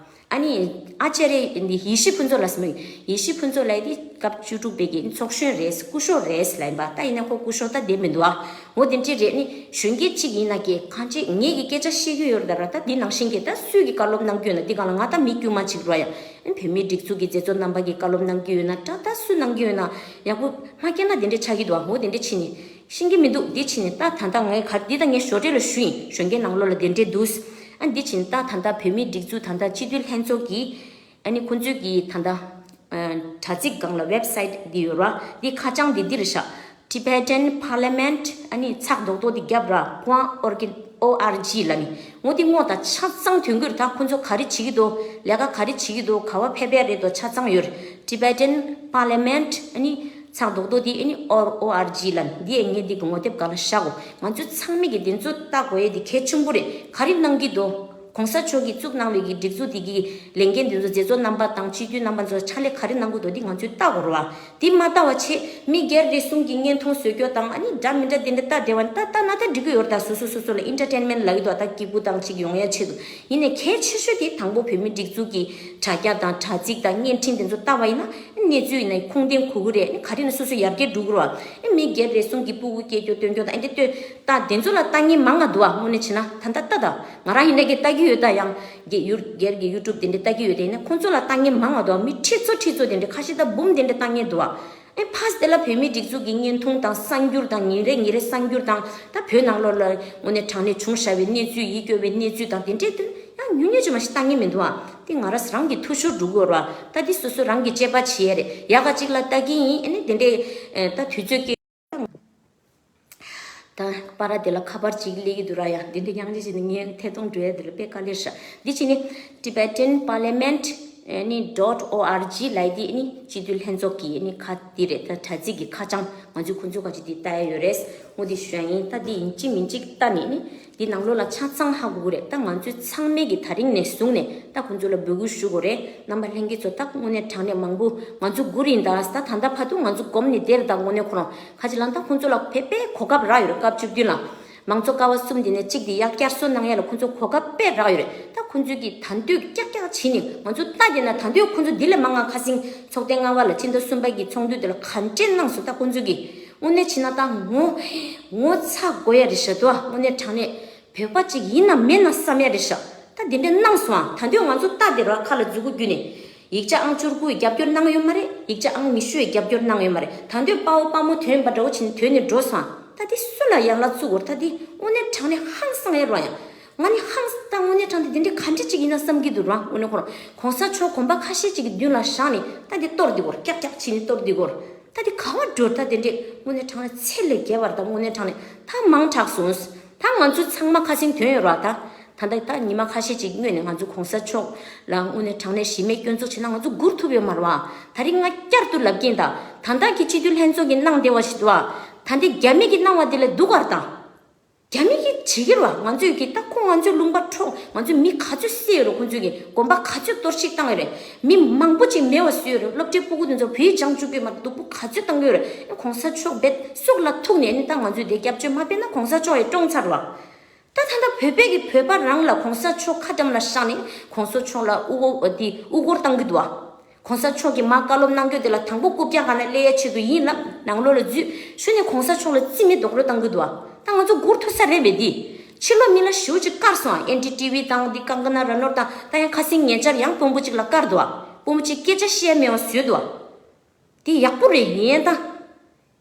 ཨ་ནི་ཨ་ཅེ་རེ་འདི་ཡེ་ཤེས་ཕུན་ཚོགས་ལ་སྨོས། ཡེ་ཤེས་ཕུན་ཚོགས་ལ་འདི་སྐབས་བཅུ་དྲུག་པའི་གི་ཚོགས་གཞོན་རེད། སྐུ་ཞབས་རེད་ལབ་ཡིན་པ། ད་ཡིན་ན་ཁོ་སྐུ་ཞབས་ད་བསྡད་མི་འདུག་ཨ། འོ་དེ་འདྲས་རེད། ནི་གཞོན་སྐྱེས་གཅིག་ཡིན་ན་ཀྱེ་གང་ཅི་ངེད་ཀྱི་སྐད་ཆ་བཤད་ཀྱི་ཡོད་རེད། ད་ར་ད་འདི་ནང་བཞིན་གྱི་ད་སུས་ཀྱི་བཀའ་སློབ་གནང་གི་ཡོད་ན། འདི་སྒང་ལ་ང་ད་མི་དཀྱུས་མ་ཅིག་རེད་ཡ། ཨ་ནི་བོད་མིའི་སྒྲིག་འཛུགས་ཀྱི་མཛད་གཙོ་རྣམ་པ་གི་བཀའ་སློབ་གནང་གི་ཡོད་ན་འདྲ། ད་སུ་གནང་གི་ཡོད་ན་ཡག་པོ་མ་མཁྱེན་ན་དེ་འདྲས་ཆགས་ཀྱི་འདུག་ཨ། འོ་དེ་འདྲས་བྱས་ནི། ཤེས་ཀྱི་མི་འདུག་འདི་བྱས་ནས་ད་ད་ལྟ་ངས་ག་འདི་ད་ངས་ཞོར་འབྲེལ་ལ་ཞུ་ཡིན། གཞོན་སྐྱེས་ནང་ལོགས་ལ་དེ་འདྲས་འདུག་ཨ་འདི་བྱས་ནས་ད་ད་ལྟ་བོད་མིའི་སྒྲིག་འཛུགས་ད་ལྟ་སྤྱི་འཐུས་ལྷན་ཚོགས་ཀྱི་ཨ་ནི་ཁོང་ཚོའི་གི་ད་ལྟ་ཨ་དྲ་ཚིགས་སྒང་ལ་ཝེབ་སའིཊ་འདི་ཡོད་ར། འདི་ཁ་བྱང་འདི་འདི་རེད་ཤག Tibetan Parliament ཨ་ནི་ཚགས་རྡོག་རྡོག་འདི་རྒྱབ་ར། point org ལ་ནི་འོ་འདི་སྔོག་ད་ཆ་ཚང་ཐོན་གྱི་རེད། ད་ཁོང་ཚོ་ག་རེ་བྱེད་ཀྱི་འདུག་ལས་ཀ་ག་རེ་བྱེད་ཀྱི་འདུག་ག་བ་ཕེབས་པ་རེད་འདུག་ཆ་ཚང་ཡོད་རེད། Tibetan Parliament ཨ་ནི་ཚགས་རྡོག་རྡོག་འདི་ཨ་ནི་ཨོར་ཨོ་ཨར་ཇི་ལ་འདི་ཡང་ངས་འདི་གི་ངོ་དེབ་སྒང་ལ་བཞག་གོ། ང་ཚོ་ཚང་མས་ཀྱི་འདི་ཚོ་ལྟ་དགོས་ཡས་འདི་གལ་ཆེན་པོ་རེད། ག་རེ་གནང་གི་འདུག་གོང་ས་མཆོག་གིས་བཙུགས་གནང་བའི་གི་སྒྲིག་འཛུགས་འདི་གི་ལས་འགན་འདི་ཚོ་མཛད་གཙོ་རྣམ་པ་དང་སྤྱི་འཐུས་རྣམ་པ་ཚོ་ཕྱག་ལས་ག་རེ་གནང་གི་འདུག་འདི་ང་ཚོས་ལྟ་དགོས་རེད་བ། འདི་མ་ལྟ་བ་བྱས་མི་སྒེར་རེ་ཟུང་གི་བརྙན་ཐུང་བཟོ་རྒྱུ་དང་ཨ་ནི་འདྲ་མི་འདྲ་འདི་འདྲ་ལྟ་བསྡད་པ་ནི་ད་ལྟ་ན་ད་འགྲིག་གི་ཡོད་རེད། ད་སོ་སོ་སོ་སོ་ལ་ཨེན་ཊར་ཊེན་མེན་ཊི་ལབ་ཀྱི་འདུག་ད་སྐྱིད་པོ་དང་ཅིག་ཡོང་ཡ་ཆེད་དུ། ཡིན་ནའི་གལ་ཆེ་ཤོས་དེ་དང་པོ་བོད་མི་སྒྲིག་འཛུགས་ཀྱི་དྲ་རྒྱ་དང་དྲ་ཚིགས་དང་བརྙན་འཕྲིན་དེ་ཚོ་ལྟ་བ་ཡིན་ན་གནས་ཚུལ་ཡིན་ན་ཁུངས་ལྡན་གོ་གི་རེད། ག་རེ་ན་སོ་སོ་ཡར་རྒྱས་འགྲོ་གི་རེད་བ། མི་སྒེར་རེ་ཟུང་གི་སྤུ་གུ་སྐྱེ་རྒྱུ་སྟོན་རྒྱུ་དང་ཨེ་འདི་ལྟོས་ད་དེ་ཚོ་ལ་ལྟ་མཁན་མང་ང་འདུག་བ། དངོས་གནས་བྱས་ན་ད་ལྟ་ལྟ་ད་ང་རང་ཡིན་ན་གི་ལྟ་གི་ཡོད། ད་ཡང་གི་ཡུ་སྒེར་གི་ཡུ་ཊུབ་དེ་འདྲ་ལྟ་གི་ཡོད། དེ་ཡིན་ན་ཁོང་ཚོ་ལ་ལྟ་མཁན་མང་ང་འདུག་བ། མི་ཁྲི་ཚོ་ཁྲི་ཚོ་དེ་འདྲ་ཁ་ཤས་ད་འབུམ་དེ་འདྲ་ལྟ་མཁན་འདུག་བ། ཨེ་ཕ་སི་དེ་ལ་བོད་མིའི་སྒྲིག་འཛུགས་ཀྱི་བརྙན་ཐུང་དང་གསར་འགྱུར་དང་ཉིན་རེ་ཉིན་རེ་གསར་འགྱུར་དང་ད་བོད་ནང་ལོགས་ལ་དངོས་གནས་དྲང་གནས་བྱུང་བཞག་པའི་གནས་ཚུལ་ཡིད་སྐྱོ་བའི་གནས་ཚུལ་དང་དེ་འདྲའི་དོན་ཡང་ཉུང་ཉུང་ཅིག་མ་ཞིག་ལྟ་མཁན་མི་འདུག་ཨ། འདི་ང་རང་རང་གི་འཐུས་ཤོར་འགྲོ་གི་ཡོད་རེད་བ། ད་འདི་སོ་སོ་རང་གི་དཔྱད་པ་བྱེད་ཡ་རེད། ཡག་ག་ཅིག་ལ་ལྟ་གི་ཡིན། ཨ་ནི་དེ་འདྲའི་ཨེ་ད་དུས་ཚོད་ཀྱི་ད་པར་དེ་ལ་ཁ་པར་ཅིག་སླེབས་ཀྱི་འདུག་ར། ཡ་འདི་འདྲ་ཡང་ཅིག་བྱས་ནས་ངས་ཐད་གཏོང་འགྲོ་ཡ་འདི་ལ་དཔེ་དཀའ་ལས་ཤག་འདི་བྱས་ནས་Tibetan Parliament ཨ་ནི་dot org ལབ་ཡ་འདི་ཨ་ནི་སྤྱི་འཐུས་ལྷན་ཚོགས་ཀྱི་ཨ་ནི་ཁ་འདི་རེད། ད་དྲ་ཚིགས་ཀྱི་ཁ་བྱང་ང་ཚོས་ཁོང་ཚོ་ག་ཅིག་འདི་ལྟ་ཡ་ཡོད་རེད། འོ་འདི་ཞུ་ཡ་ཡིན། ད་འདི་ཡིན་གཅིག་མིན་གཅིག་ལྟ་ནས་ཨ་ནི་འདི་ནང་ལོགས་ལ་ཆ་ཚང་ཧ་གོ་གི་རེད། ད་ང་ཚོས་ཚང་མས་ཀྱི་ད་རིང་ནས་བཟུང་ནས་ད་ཁོང་ཚོ་ལ་འབོད་སྐུལ་ཞུ་དགོས་རེད། རྣམ་པ་ལྷན་རྒྱས་ཚོ། ད་དངོས་གནས་དྲང་གནས་མང་པོ་ང་ཚོ་སྒུག་རིན་ད་ད་ད་ལྟ་བར་དུ་ང་ཚོ་གོམས་ནས་བསྡད་རེད། ད་དངོས་གནས་ཁོ་རང་ཁ་ཅིག་ལ་ད་ཁོང་ཚོ་ལ་དཔེ་དཔེ་གོ་སྐབས་རག་ཡོད་རེད། སྐབས་བཅུ་བདུན་ལ་མང་གཙོ་ཀ་བ་གསུམ་དེ་ནས་གཅིག་དེ་ཡར་བསྐྱར་གསོ་གནང་ཡ་ལ་ཁོང་ཚོ་གོ་སྐབས་དཔེ་རག་ཡོད་རེད། ད་ཁོང་ཚོས་ཀྱི་ད་འདོད་ཀྱག་ཀྱག་བྱས་ནས་ང་ཚོ་ལྟ་བསྡད་ན། ད་འདོད་ཁོང་ཚོ་འདི་ལས་མང་ང་ཁ་སང་ཚོགས་ཐེངས་ལྔ་པ་ལ་ཕྱི་ཟླ་གསུམ་པ་གི་ཚོགས་འདུ་དེ་ལ་ག་འདྲས་གནང་སོང་། ད་ཁོང་ཚོས་ཀྱི་དངོས་གནས་བྱས་ན་ད་ངོ་ངོ་ཚ་དགོས་ཡ་རེད་ཤག་འདུག་ཨ། དངོས་གནས་དྲང་གནས་བོད་པ་ཅིག་ཡིན་ན་མིན་ན་བསམ་ཡ་རེད་ཤག་ད་དེ་འདྲས་གནང་སོང་ཨ། ད་འདོད་ང་ཚོ་ལྟ་བསྡད་ར་ཁ་ལ་མཛུ་གུ་བརྒྱུས་ནས། ཡིག་ཆ་ཨང་བཅུ་དགུ་ཡི་རྒྱབ་སྐྱོར་གནང་ཡོད་མ་རེད། ཡིག་ཆ་ཨང་ཉི་ཤུ་ཡི་རྒྱབ་སྐྱོར་གནང་ཡོད་མ་རེད། ད་འདོད་དཔའ་བོ་དཔའ་མོ་ཐོན་པ་འདྲ་བོ་བྱས་ནས་ཐོན་ནས་འགྲོ་སོང་ཨ། ད་འདི་སུ་ལ་ཡང་ལ་བཙུགས་འོར། ད་འདི་དངོས་གནས་དྲང་གནས་ཧང་སང་ཡ་རོ། ཡང་ང་ནི་ཧང་ད་དངོས་གནས་དྲང་གནས་འདི་འདྲའི་ག་འདྲ་ཅིག་ཡིན་ན་བསམ་གྱི་འདུག་ར། དངོས་གནས་ཁོ་རང་གོང་ས་མཆོག་གོམ་པ་ཁ་ཤས་ཅིག་གི་མདུན་ལ་བཞག་ནས་ད་འདི་གཏོར་འདི་གོར་ཀྱག་ཀྱག་བྱས་ནས་གཏོར་འདི་གོར། ད་འདི་ག་བ་འགྲོ། ད་དེ་འདྲས་དངོས་གནས་དྲང་གནས་ཚད་ལས་བརྒལ་བར་ད་དངོས་གནས་དྲང་གནས་ད་མང་དྲགས་སོང་། ད་ང་ཚོ་ཚང་མ་ཁ་སེང་ཐོན་ཡོད་ར། ད་ད་ད་ད་ཉི་མ་ཁ་ཤས་ཅིག་སྔོན་ནས་ང་ཚོ་གོང་ས་མཆོག་ལ་དངོས་གནས་དྲང་གནས་གཞི་མེད་སྐྱོན་འཛུགས་བྱས་ན་ང་ཚོ་སྒུར་ཐུབ་ཡོད་མ་རེད་བ། ད་རིང་ང་བསྐྱར་དུ་ལབ་ཀྱིན། ད་ད་ལྟ་གི་སྤྱི་འཐུས་ལྷན་ཚོགས་ཀྱི་གནང་བདེ་བ་ཞིག་འདུག་བ། ད་འདི་རྒྱ་མི་གི་གནང་བ་འདི་ལས་སྡུག་གར་ད། རྒྱ་མི་གིས་བྱེད་ཀྱི་རེད་བ། ང་ཚོས་ཀྱི་ད་ཁོ་ང་ཚོའི་ལུང་པ་འཕྲོག་ང་ཚོའི་མི་ག་ཚོད་བསད་ཡོད་རེད། ཁོ་ཚོས་ཀྱི་དགོན་པ་ག་ཚོད་གཏོར་བཤིག་བཏང་ཡོད་རེད། མི་མང་པོ་ཅིག་མེད་པ་བཟོས་ཡོད་རེད། སློབ་གྲྭའི་སྤུ་གུ་དེ་ཚོ་བོད་ཡིག་སྦྱང་བཅུག་གི་མ་རེད། སྡུག་པོ་ག་ཚོད་བཏང་གི་ཡོད་རེད། གོང་ས་མཆོག་རྦད་སྲོག་ལ་ཐུག་ནས་ནི་ད་ང་ཚོས་དེ་སྐྱབས་བཅོལ་མ་ཕེབས་ན་གོང་ས་མཆོག་ཡང་བཀྲོངས་ཚར་བ། ད་ད་ལྟ་བོད་པའི་གི་བོད་པ་རང་ལ་གོང་ས་མཆོག་ཁ་འགྲམ་ལ་བཞག་ནས་གོང་ས་མཆོག་ལ་དབུ་སྐོར་དེ་དབུ་སྐོར་བཏང་གི་འདུག་བ། གོང་ས་མཆོག་གིས་མར་བཀའ་སློབ་གནང་རྒྱུ་དེ་ལ་དང་པོ་རྐུབ་བཀྱག་སྒང་ལ་སླེབས་ཡ་ཆེད་དུ་ཡིན་ལབ་ནང་ལོགས་ལ་འཛུལ་ཞུ་ནས་གོང་ས་མཆོག་ལ་རྩིས་མེད་རྡོག་རོལ་བཏང་གི་འདུག་བ། ད་ང་ཚོ་སྒུར་ཐུབ་ས་རེད་པས། འདི་ཕྱི་ལོགས་མི་ལ་ཞེ་པོ་ཅིག་བཀར་སོང་། ཨེན་ཌི་ཊི་ཝི་དང་འདི་ཀང་ཀ་ན་ར་ནོར་དང་ད་ཡང་ཁ་སེང་ཉེ་ཆར་ཡང་དཔོན་པོ་ཅིག་ལ་བཀར་འདུག་བ། དཔོན་པོ་ཅིག་སྐད་ཆ་བཤད་ཡ་མེད་པ་བཟོས་འདུག་བ། དེ་ཡག་པོ་རེད་ཡིན་ད།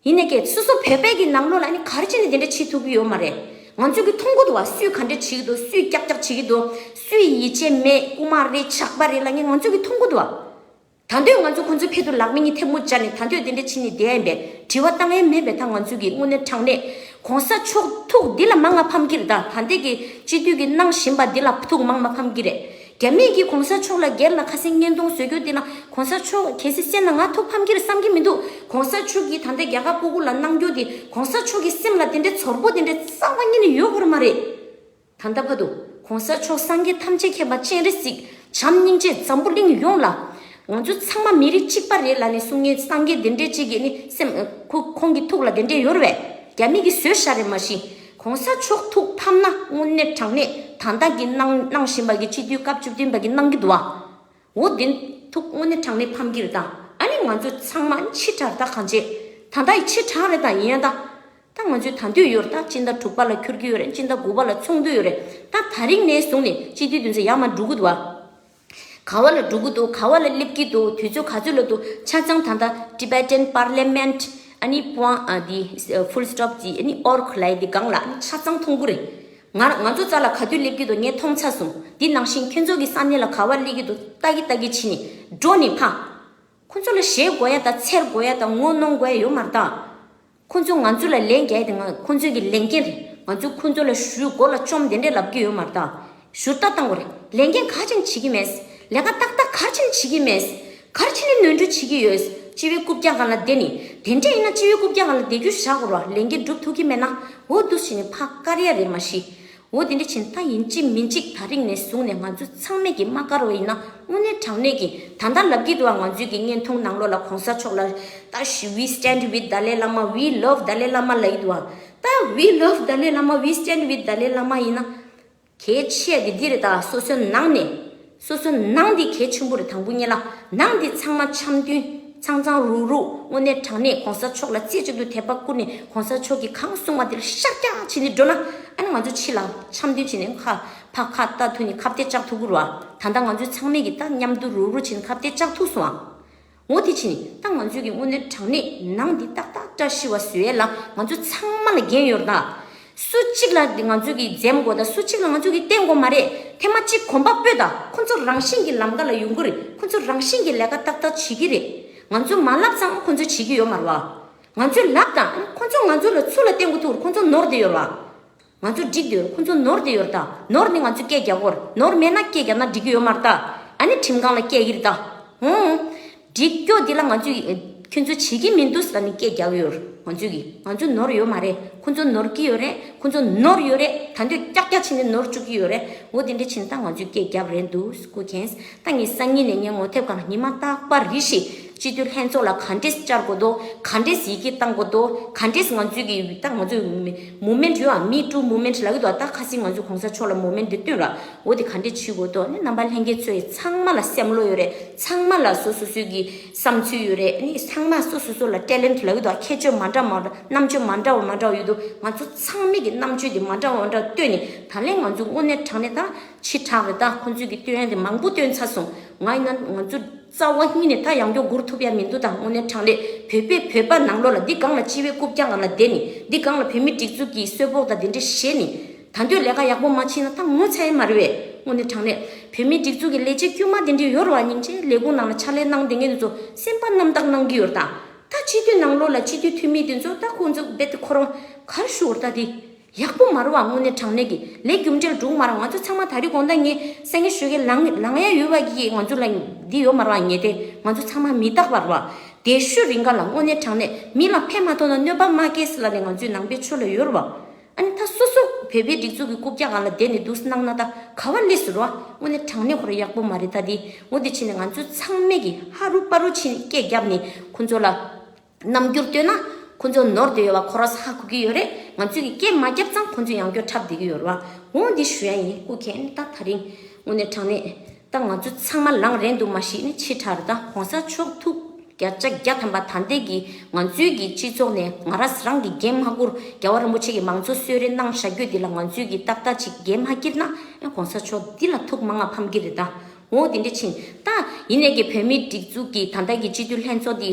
ཡིན་ནའི་ཀྱེ་སོ་སོ་བོད་པའི་གི་ནང་ལོགས་ལ་ཨ་ནི་ག་རེ་བྱས་ནས་དེ་འདྲ་བྱེད་ཐུབ་ཀྱི་ཡོད་མ་རེད། ང་ཚོས་གི་མཐོང་གི་འདུག་བ། སུས་ག་འདྲ་བྱེད་ཀྱི་འདུག་སུས་ཀྱག་ཀྱག་བྱེད་ཀྱི་འདུག་སུས་ཡིད་ཆེས་མེད། རྐུ་མ་རེད། ཇག་པ་རེད་ལབ་མཁན་ང་ཚོས་གི་མཐོང་གི་འདུག་བ། ད་འདོད་ང་ཚོ་ཁོང་ཚོའི་ཕེད་དུ་ལག་མི་གཉིས་ཐལ་མོ་སྦྱར་ནས་ད་འདོད་དེ་འདྲ་བྱས་ནས་བསྡད་ཡིན་པས་དྲི་བ་བཏང་ཡས་མེད་པས། ད་ང་ཚོས་གི་དངོས་གནས་དྲང་གནས་གོང་ས་མཆོག་ཐུགས་འདི་ལ་མང་ང་ཕམ་གྱི་རེད། ད་ད་ལྟའི་གི་སྤྱི་འཐུས་ཀྱི་གནང་བཞིན་པ་འདི་ལ་ཐུགས་མང་མ་ཕམ་གྱི་རེད། རྒྱ་མིས་ཀྱིས་གོང་ས་མཆོག་ལ་སྒེར་ལ་ཁ་སེང་བརྙན་ཐུང་བཟོ་རྒྱུ་འདི་ལ་གོང་ས་མཆོག་གལ་སྲིད་གསན་ན་ང་ཐུགས་ཕམ་གྱི་རེད་བསམ་གྱི་མི་འདུག་གོང་ས་མཆོག་གིས་ད་ལྟ་རྒྱ་གར་སྤུ་གུ་ལ་གནང་རྒྱུ་འདི་གོང་ས་མཆོག་གི་སེམས་ལ་དེ་འདྲའི་ཚོར་པོ་དེ་འདྲའི་རྩ་བ་ཉིད་ནས་ཡོད་དགོས་མ་རེད། ད་ལྟ་བར་དུ་གོང་ས་མཆོག་སངས་རྒྱས་ཐམས་ཅད་མཁྱེན་པ་སྤྱན་རས་གཟིགས་བྱམས་སྙིང་རྗེ་འཛམ་བུ་གླིང་ཡོངས་ལ་ང་ཚོ་ཚང་མ་མི་རིགས་གཅིག་པ་རེད་ལབ་ནས་གསུང་མཁན་སངས་རྒྱས་དེ་འདྲའི་གཅིག་གིས་ནི་སེམས་ཁོ་ཁོང་གི་ཐུགས་ལ་དེ་འདྲའི་ཡོད་རེད་པས། རྒྱ་མི་གིས་བཟོས་བཞག་རེད་མ་གཞི། གོང་ས་མཆོག་ཐུགས་ཕམ་ན་དངོས་གནས་དྲང་གནས་ད་ལྟ་གི་གནང་གནང་བཞིན་པ་གི་སྤྱི་འཐུས་སྐབས་བཅུ་བདུན་པ་གི་གནང་གི་འདུག་བ། འོ་དེ་ཐུགས་དངོས་གནས་དྲང་གནས་ཕམ་གྱི་རེད་ད། ཨ་ནི་ང་ཚོ་ཚང་མ་ཕྱི་དྲགས་ད་གང་བྱེད། ད་ལྟ་ཡི་ཕྱི་དྲགས་རེད་ད། ཡིན་ཡང་ད། ད་ང་ཚོས་ད་འདོད་ཡོད་རེད་ད། སྤྱི་ཟླ་དྲུག་པ་ལ་འཁྱུར་གྱི་ཡོད་རེད། སྤྱི་ཟླ་དགུ་པ་ལ་ཚོགས་འདུ་ཡོད་རེད། ད་ད་རིང་ནས་བཟུང་ནས་སྤྱི་འཐུས་དེ་ཚོ་ཡར་མར་འགྲོ་གི་འདུག་བ། ག་བ་ལ་འགྲོ་གི་འདུག་ག་བ་ལ་སླེབས་ཀྱི་འདུག་དུས་ཚོད་ག་ཚོད་ལ་འདུག་ཆ་ཚང་ད་ལྟ་Tibetan Parliament ཨ་ནི་point ཨ་འདི་full stop ཅི་ཨ་ནི་org ལབ་ཡ་འདི་སྒང་ལ་ཨ་ནི་ཆ་ཚང་མཐོང་གི་རེད། ང་ང་ཚོ་རྩ་ལ་ག་དུས་སླེབས་ཀྱི་འདུག་ངས་མཐོང་ཚར་སོང་། འདི་ནང་བཞིན་ཁྱོད་ཚོ་གི་ས་གནས་ལ་ག་བ་སླེབས་ཀྱི་འདུག་ལྟ་གི་ལྟ་གི་ཕྱིན་ནས་འགྲོ་ནས་ཕ། ཁོ་ཚོ་ལ་ཞེད་དགོས་ཡ་དང་འཚེར་དགོས་ཡ་དང་ངོ་གནོང་དགོས་ཡ་ཡོད་མ་རེད་ད། ཁོ་ཚོ་ང་ཚོ་ལ་ལན་རྒྱག་ཡ་དེ་ང་ཁོ་ཚོའི་གི་ལས་འགན་རེད། ང་ཚོས་ཁོ་ཚོ་ལ་ཞུ་མགོ་ལ་བཅོམ་དེ་འདྲས་ལབ་ཀྱི་ཡོད་མ་རེད་ད། ཞུ་ལྟ་བཏང་དགོས་རེད། ལས་འགན་ག་ཅིག་བྱེད་ཀྱི་མེད། ལས་ཀ་ཏག་ཏག་ག་ཅིག་བྱེད་ཀྱི་མེད། ག་རེ་བྱས་ནས་ནོར་འཁྲུལ་བྱེད་ཀྱི་ཡོད། སྤྱི་བའི་རྐུབ་བཀྱག་སྒང་ལ་བསྡད་ནི། དེ་འདྲས་ཡིན་ན་སྤྱི་བའི་རྐུབ་བཀྱག་སྒང་ལ་བསྡད་རྒྱུ་བཞག་དགོས་རེད་བ། ལས་འགན་སྒྲུབ་ཐུབ་ཀྱི་མེད་ན་འོ་འདུག་བྱས་ནས་ཕར་བཀར་ཡ་རེད་མ་གཞི། འོ་དེ་འདྲ་བྱས་ན་ད་ཡིན་གཅིག་མིན་གཅིག་ད་རིང་ནས་བཟུང་ནས་ང་ཚོ་ཚང་མས་ཀྱི་མ་དཀར་བ་ཡིན་ན་དངོས་གནས་དྲང་གནས་ཀྱི་ད་ལྟ་ལབ་ཀྱི་འདུག་ཨ། ང་ཚོའི་ཀྱི་བརྙན་ཐུང་ནང་ལོགས་ལ་གོང་ས་མཆོག་ལ་ད་ཞི- we stand with Dalai Lama, we love Dalai Lama ལབ་ཀྱི་འདུག་ཨ། ད་we love Dalai Lama, we stand with Dalai Lama ཡིན་ན་གལ་ཆེ་དེ་འདི་རེད། ད་སོ་སོའི་ནང་ནས་སོ་སོའི་ནང་འདི་གལ་ཆེན་པོ་རེད། དང་པོ་ཉིད་ལ་ནང་འདི་ཚང་མ་འཆམ་མཐུན་ཚང་ཚང་རུག་རུག་དངོས་གནས་དྲང་གནས་གོང་ས་མཆོག་ལ་རྩེ་གཅིག་ཏུ་དད་པ་བཀུར་ནས་གོང་ས་མཆོག་གིས་གང་གསུང་བ་དེ་ལ་ཤར་རྒྱག་བྱས་ནས་འགྲོ་ན་ཨ་ནི་ང་ཚོ་ཕྱི་ལ་འཆམ་མཐུན་བྱས་ནས་ཁ་ཕ་ཁ་ལྟ་ཐུབ་ནས་ཁ་གཏད་བཅག་ཐུབ་ཀྱི་རེད་བ། ད་ལྟ་ང་ཚོ་ཚང་མས་ཀྱི་ད་མཉམ་དུ་རུག་རུག་བྱས་ནས་ཁ་གཏད་བཅག་ཐུབ་སོང་ཨ། འོ་དེ་བྱས་ནས་ད་ང་ཚོས་ཀྱི་དངོས་གནས་དྲང་གནས་ནང་འདི་ཏག་ཏག་བཀྲ་ཤིས་པ་བཟོ་ཡས་ལ་ང་ཚོ་ཚང་མ་ལ་འགན་ཡོད་རེད་ད། སུ་གཅིག་ལ་ང་ཚོས་ཀྱིས་འཛེམ་དགོས་དང་སུ་གཅིག་ལ་ང་ཚོས་ཀྱིས་བརྟེན་དགོས་མ་རེད། ཐེངས་མ་གཅིག་གོམ་པ་སྤོས་དང་ཁོ་ཚོ་རང་བཞིན་གྱིས་ལམ་ཀ་ལ་ཡོང་གི་རེད། ཁོ་ཚོ་རང་བཞིན་གྱིས་ལས་ཀ་ཏག་ཏག་བྱེད་ཀྱི་རེད། ང་ཚོས་མ་ལབ་ཙང་ཁོ་ཚོས་བྱེད་ཀྱི་ཡོད་མ་རེད་བ། ང་ཚོས་ལབ་དང་ཁོ་ཚོ་ང་ཚོ་ལ་ཚུར་ལ་བརྟེན་དགོས་ཐུག་རེད། ཁོ་ཚོ་ནོར་བསྡད་ཡོད་རེད་བ། ང་ཚོ་འགྲིག་བསྡད་ཡོད་རེད། ཁོ་ཚོ་ནོར་བསྡད་ཡོད་རེད། ད་ནོར་ནི་ང་ཚོས་སྐད་རྒྱག་དགོས་རེད། ནོར་མེད་ན་སྐད་རྒྱག་ན་འགྲིག་གི་ཡོད་མ་རེད་ད། ཨ་ནི་ཁྲིམས་ཁང་ལ་སྐད་ཡིར་ད། ཧུང་། འགྲིག་སྐྱོ་འདི་ལ་ང་ཚོས་ཁྱོད་ཚོ་བྱེད་ཀྱི་མི་འདུག་ཟེར་ནས་སྐད་རྒྱག་ཡོད་རེད། ང་ཚོས་ཀྱིས་ང་ཚོ་ནོར་ཡོད་མ་རེད། ཁོ་ཚོ་ནོར་གྱི་ཡོད་རེད། ཁོ་ཚོ་ནོར་ཡོད་རེད། ད་འདོད་ཀྱག་ཀྱག་བྱས་ནས་ནོར་བཅུག་གི་ཡོད་རེད། འོ་དེ་འདྲ་བྱས་ན་ད་ང་ཚོས་སྐད་རྒྱབ་རན་འདུག་སྐུ་མཁྱེན། ད་ངས་སང་ཉིན་ནས་ངའི་ངོ་དེབ་སྒང་ལ་ཉི་མ་རྟག་པར་རེ་བཞིན་སྤྱི་འཐུས་ལྷན་ཚོགས་ལ་ག་འདྲས་བཅར་དགོས་འདུག་ག་འདྲས་ཡི་གེ་བཏང་དགོས་འདུག་ག་འདྲས་ང་ཚོས་ཀྱི་ད་ང་ཚོས་མུ་མེན་ཊི་ཡོད་ཨ། མི་ཊུ་མུ་མེན་ཊི་ལབ་ཀྱི་འདུག་ད་ཁ་སང་ང་ཚོས་གོང་ས་མཆོག་ལ་མུ་མེན་ཊི་འདི་བཏོན་ར། འོ་དེ་ག་འདྲས་བྱེད་དགོས་འདུག་ཨ་ནི་རྣམ་པ་ལྷན་རྒྱས་ཚོས་ཚང་མ་ལ་བསམ་བློ་ཡོད་རེད། ཚང་མ་ལ་སོ་སོ་སོའི་གི་བསམ་ཚུལ་ཡོད་རེད། ཨ་ནི་ཚང་མ་སོ་སོ་སོ་ལ་ཊེ་ལེན་ཊི་ལབ་ཀྱི་འདུག་ཁྱད་ཆོས་མ་འདྲ་མ་འདྲ་རྣམ་དཔྱོད་མ་འདྲ་བ་མ་འདྲ་བ་ཡོད་འདུག་ང་ཚོ་ཚང་མས་ཀྱི་རྣམ་དཔྱོད་དེ་མ་འདྲ་བ་མ་འདྲ་བ་བཏོན་ནས་ད་ལན་ང་ཚོ་དངོས་གནས་དྲང་གནས་ད་ཕྱི་དྲགས་རེད། ད་ཁོང་ཚོས་ཀྱི་བཏོན་ཡ་དེ་མང་པོ་བཏོན་ཚར་སོང་། ང་ཡིན་ན་ང་ཚོ་རྩ་བ་ཉིད་ནས་ད་ཡང་སྐྱོ་སྒུར་ཐུབ་ཡ་མི་འདུག་ད་དངོས་གནས་དྲང་གནས་བོད་པས་བོད་པ་ནང་ལོགས་ལ་འདི་སྒང་ལ་སྤྱི་བའི་རྐུབ་བཀྱག་སྒང་ལ་བསྡད་ནས་འདི་སྒང་ལ་བོད་མི་སྒྲིག་འཛུགས་ཀྱི་གསོལ་ཕོགས་དང་དེ་འདྲ་བཞེས་ནས། ད་འདོད་ལས་ཀ་ཡག་པོ་མ་བྱས་ན་ད་ངོ་ཚ་ཡི་མ་རེད་བས། དངོས་གནས་དྲང་གནས་བོད་མིའི་སྒྲིག་འཛུགས་ཀྱི་ལས་བྱེད་དཀྱུས་མ་དེ་འདྲ་ཡོད་རེད་བ། སྙིང་རྗེ་ལས་ཁུངས་ནང་ལ་ཕྱག་ལས་གནང་བསྡད་མཁན་དེ་ཚོ་སེམས་པ་རྣམ་དག་གནང་གི་ཡོད་རེད་ད། ད་སྤྱི་འཐུས་ནང་ལོགས་ལ་སྤྱི་འཐུས་འཐུས་མི་དེ་ཚོ་ད་ཁོང་ཚོ་རྦད་དེ་ཁོ་རང་ག་རེ་ཞུ་དགོས་རེད་ད། དེ་ཡག་པོ་མ་རེད་བ། དངོས་གནས་དྲང་གནས་ཀྱི་ལས་རྒྱུ་འབྲས་འགྲུབ་མ་རེད། ང་ཚོ་ཚང་མ་ད་རེས་དགོང་དག་ངས་སེང་གེ་ཞོལ་གྱི་ལངས་ལངས་ཡ་ཡོད་བ་གི་ང་ཚོ་ལ་འདི་ཡོད་མ་རེད་བ། ངས་དེ་ང་ཚོ་ཚང་མ་མི་རྟག་པ་རེད་བ། དེ་ཤུ་རིང་ག་ལ་དངོས་གནས་དྲང་གནས་མི་ལ་ཕན་མ་ཐོགས་ན་གནོད་པ་མ་སྐྱེལ་ཟེར་ལབ་ནས་ང་ཚོའི་ནང་པའི་ཆོས་ལ་ཡོད་རེད་བ། ཨ་ནི་ད་སོ་སོ་བོད་པའི་སྒྲིག་འཛུགས་ཀྱི་རྐུབ་བཀྱག་སྒང་ལ་བསྡད་ནས་འདུག་སེ་གནང་ན་ད་ག་བ་སླེབས་སྲིད་རོ། དངོས་གནས་དྲང་གནས་ཁོ་རང་ཡག་པོ་མ་རེད་ད་དེ། འོ་དེ་ཕྱིན་ནས་ང་ཚོ་ཚང་མས་ཀྱི་ཧ་རུ་པ་རུ་ཕྱིན་སྐད་བརྒྱབ་ནས་ཁོ་ཚོ་ལ་རྣམ་འགྱུར་སྟོན་ན་ཁོ་ཚོ་ནོར་བསྡད་ཡོད་པ་ཁོ་རང་ཚོ་ཧ་གོ་གི་ཡོད་རེད། ང་ཚོས་ཀྱི་སྐད་མ་བརྒྱབ་ཙང་ཁོ་ཚོ་ཡང་བསྐྱར་འཁྲབ་བསྡད་ཀྱི་ཡོད་རེད་བ། འོ་འདི་ཞུ་ཡ་ཡིན། སྐུ་མཁྱེན། ད་ད་རིང་དངོས་གནས་དྲང་གནས། ད་ང་ཚོ་ཚང་མ་ལངས་རན་འདུག་མ་གཞི་ནི་ཕྱི་དྲགས་རེད། ད་གོང་ས་མཆོག་ཐུགས་བརྒྱ་ཆ་བརྒྱ་ཐམ་པ་ད་ལྟའི་གི་ང་ཚོའི་གི་སྤྱི་ཚོགས་ནས་ང་རང་རང་གི་འགན་མ་འཁུར། རྒྱལ་བ་རིན་པོ་ཆེ་གི་མང་གཙོ་གསོལ་རས་གནང་བཞག་རྒྱུ་འདི་ལ་ང་ཚོའི་གི་ཏག་ཏག་ཅིག་འགན་མ་འཁྱེར་ན་ཡང་གོང་ས་མཆོག་འདི་ལ་ཐུགས་མ་ང་ཕམ་གི་རེད་ད། འོ་དེ་འདྲ་ཕྱིན་ད་ཡིན་ནས་གི་བོད་མིའི་སྒྲིག་འཛུགས་ཀྱི་ད་ལྟ་གི་སྤྱི་འཐུས་ལྷན་ཚོགས་འདི།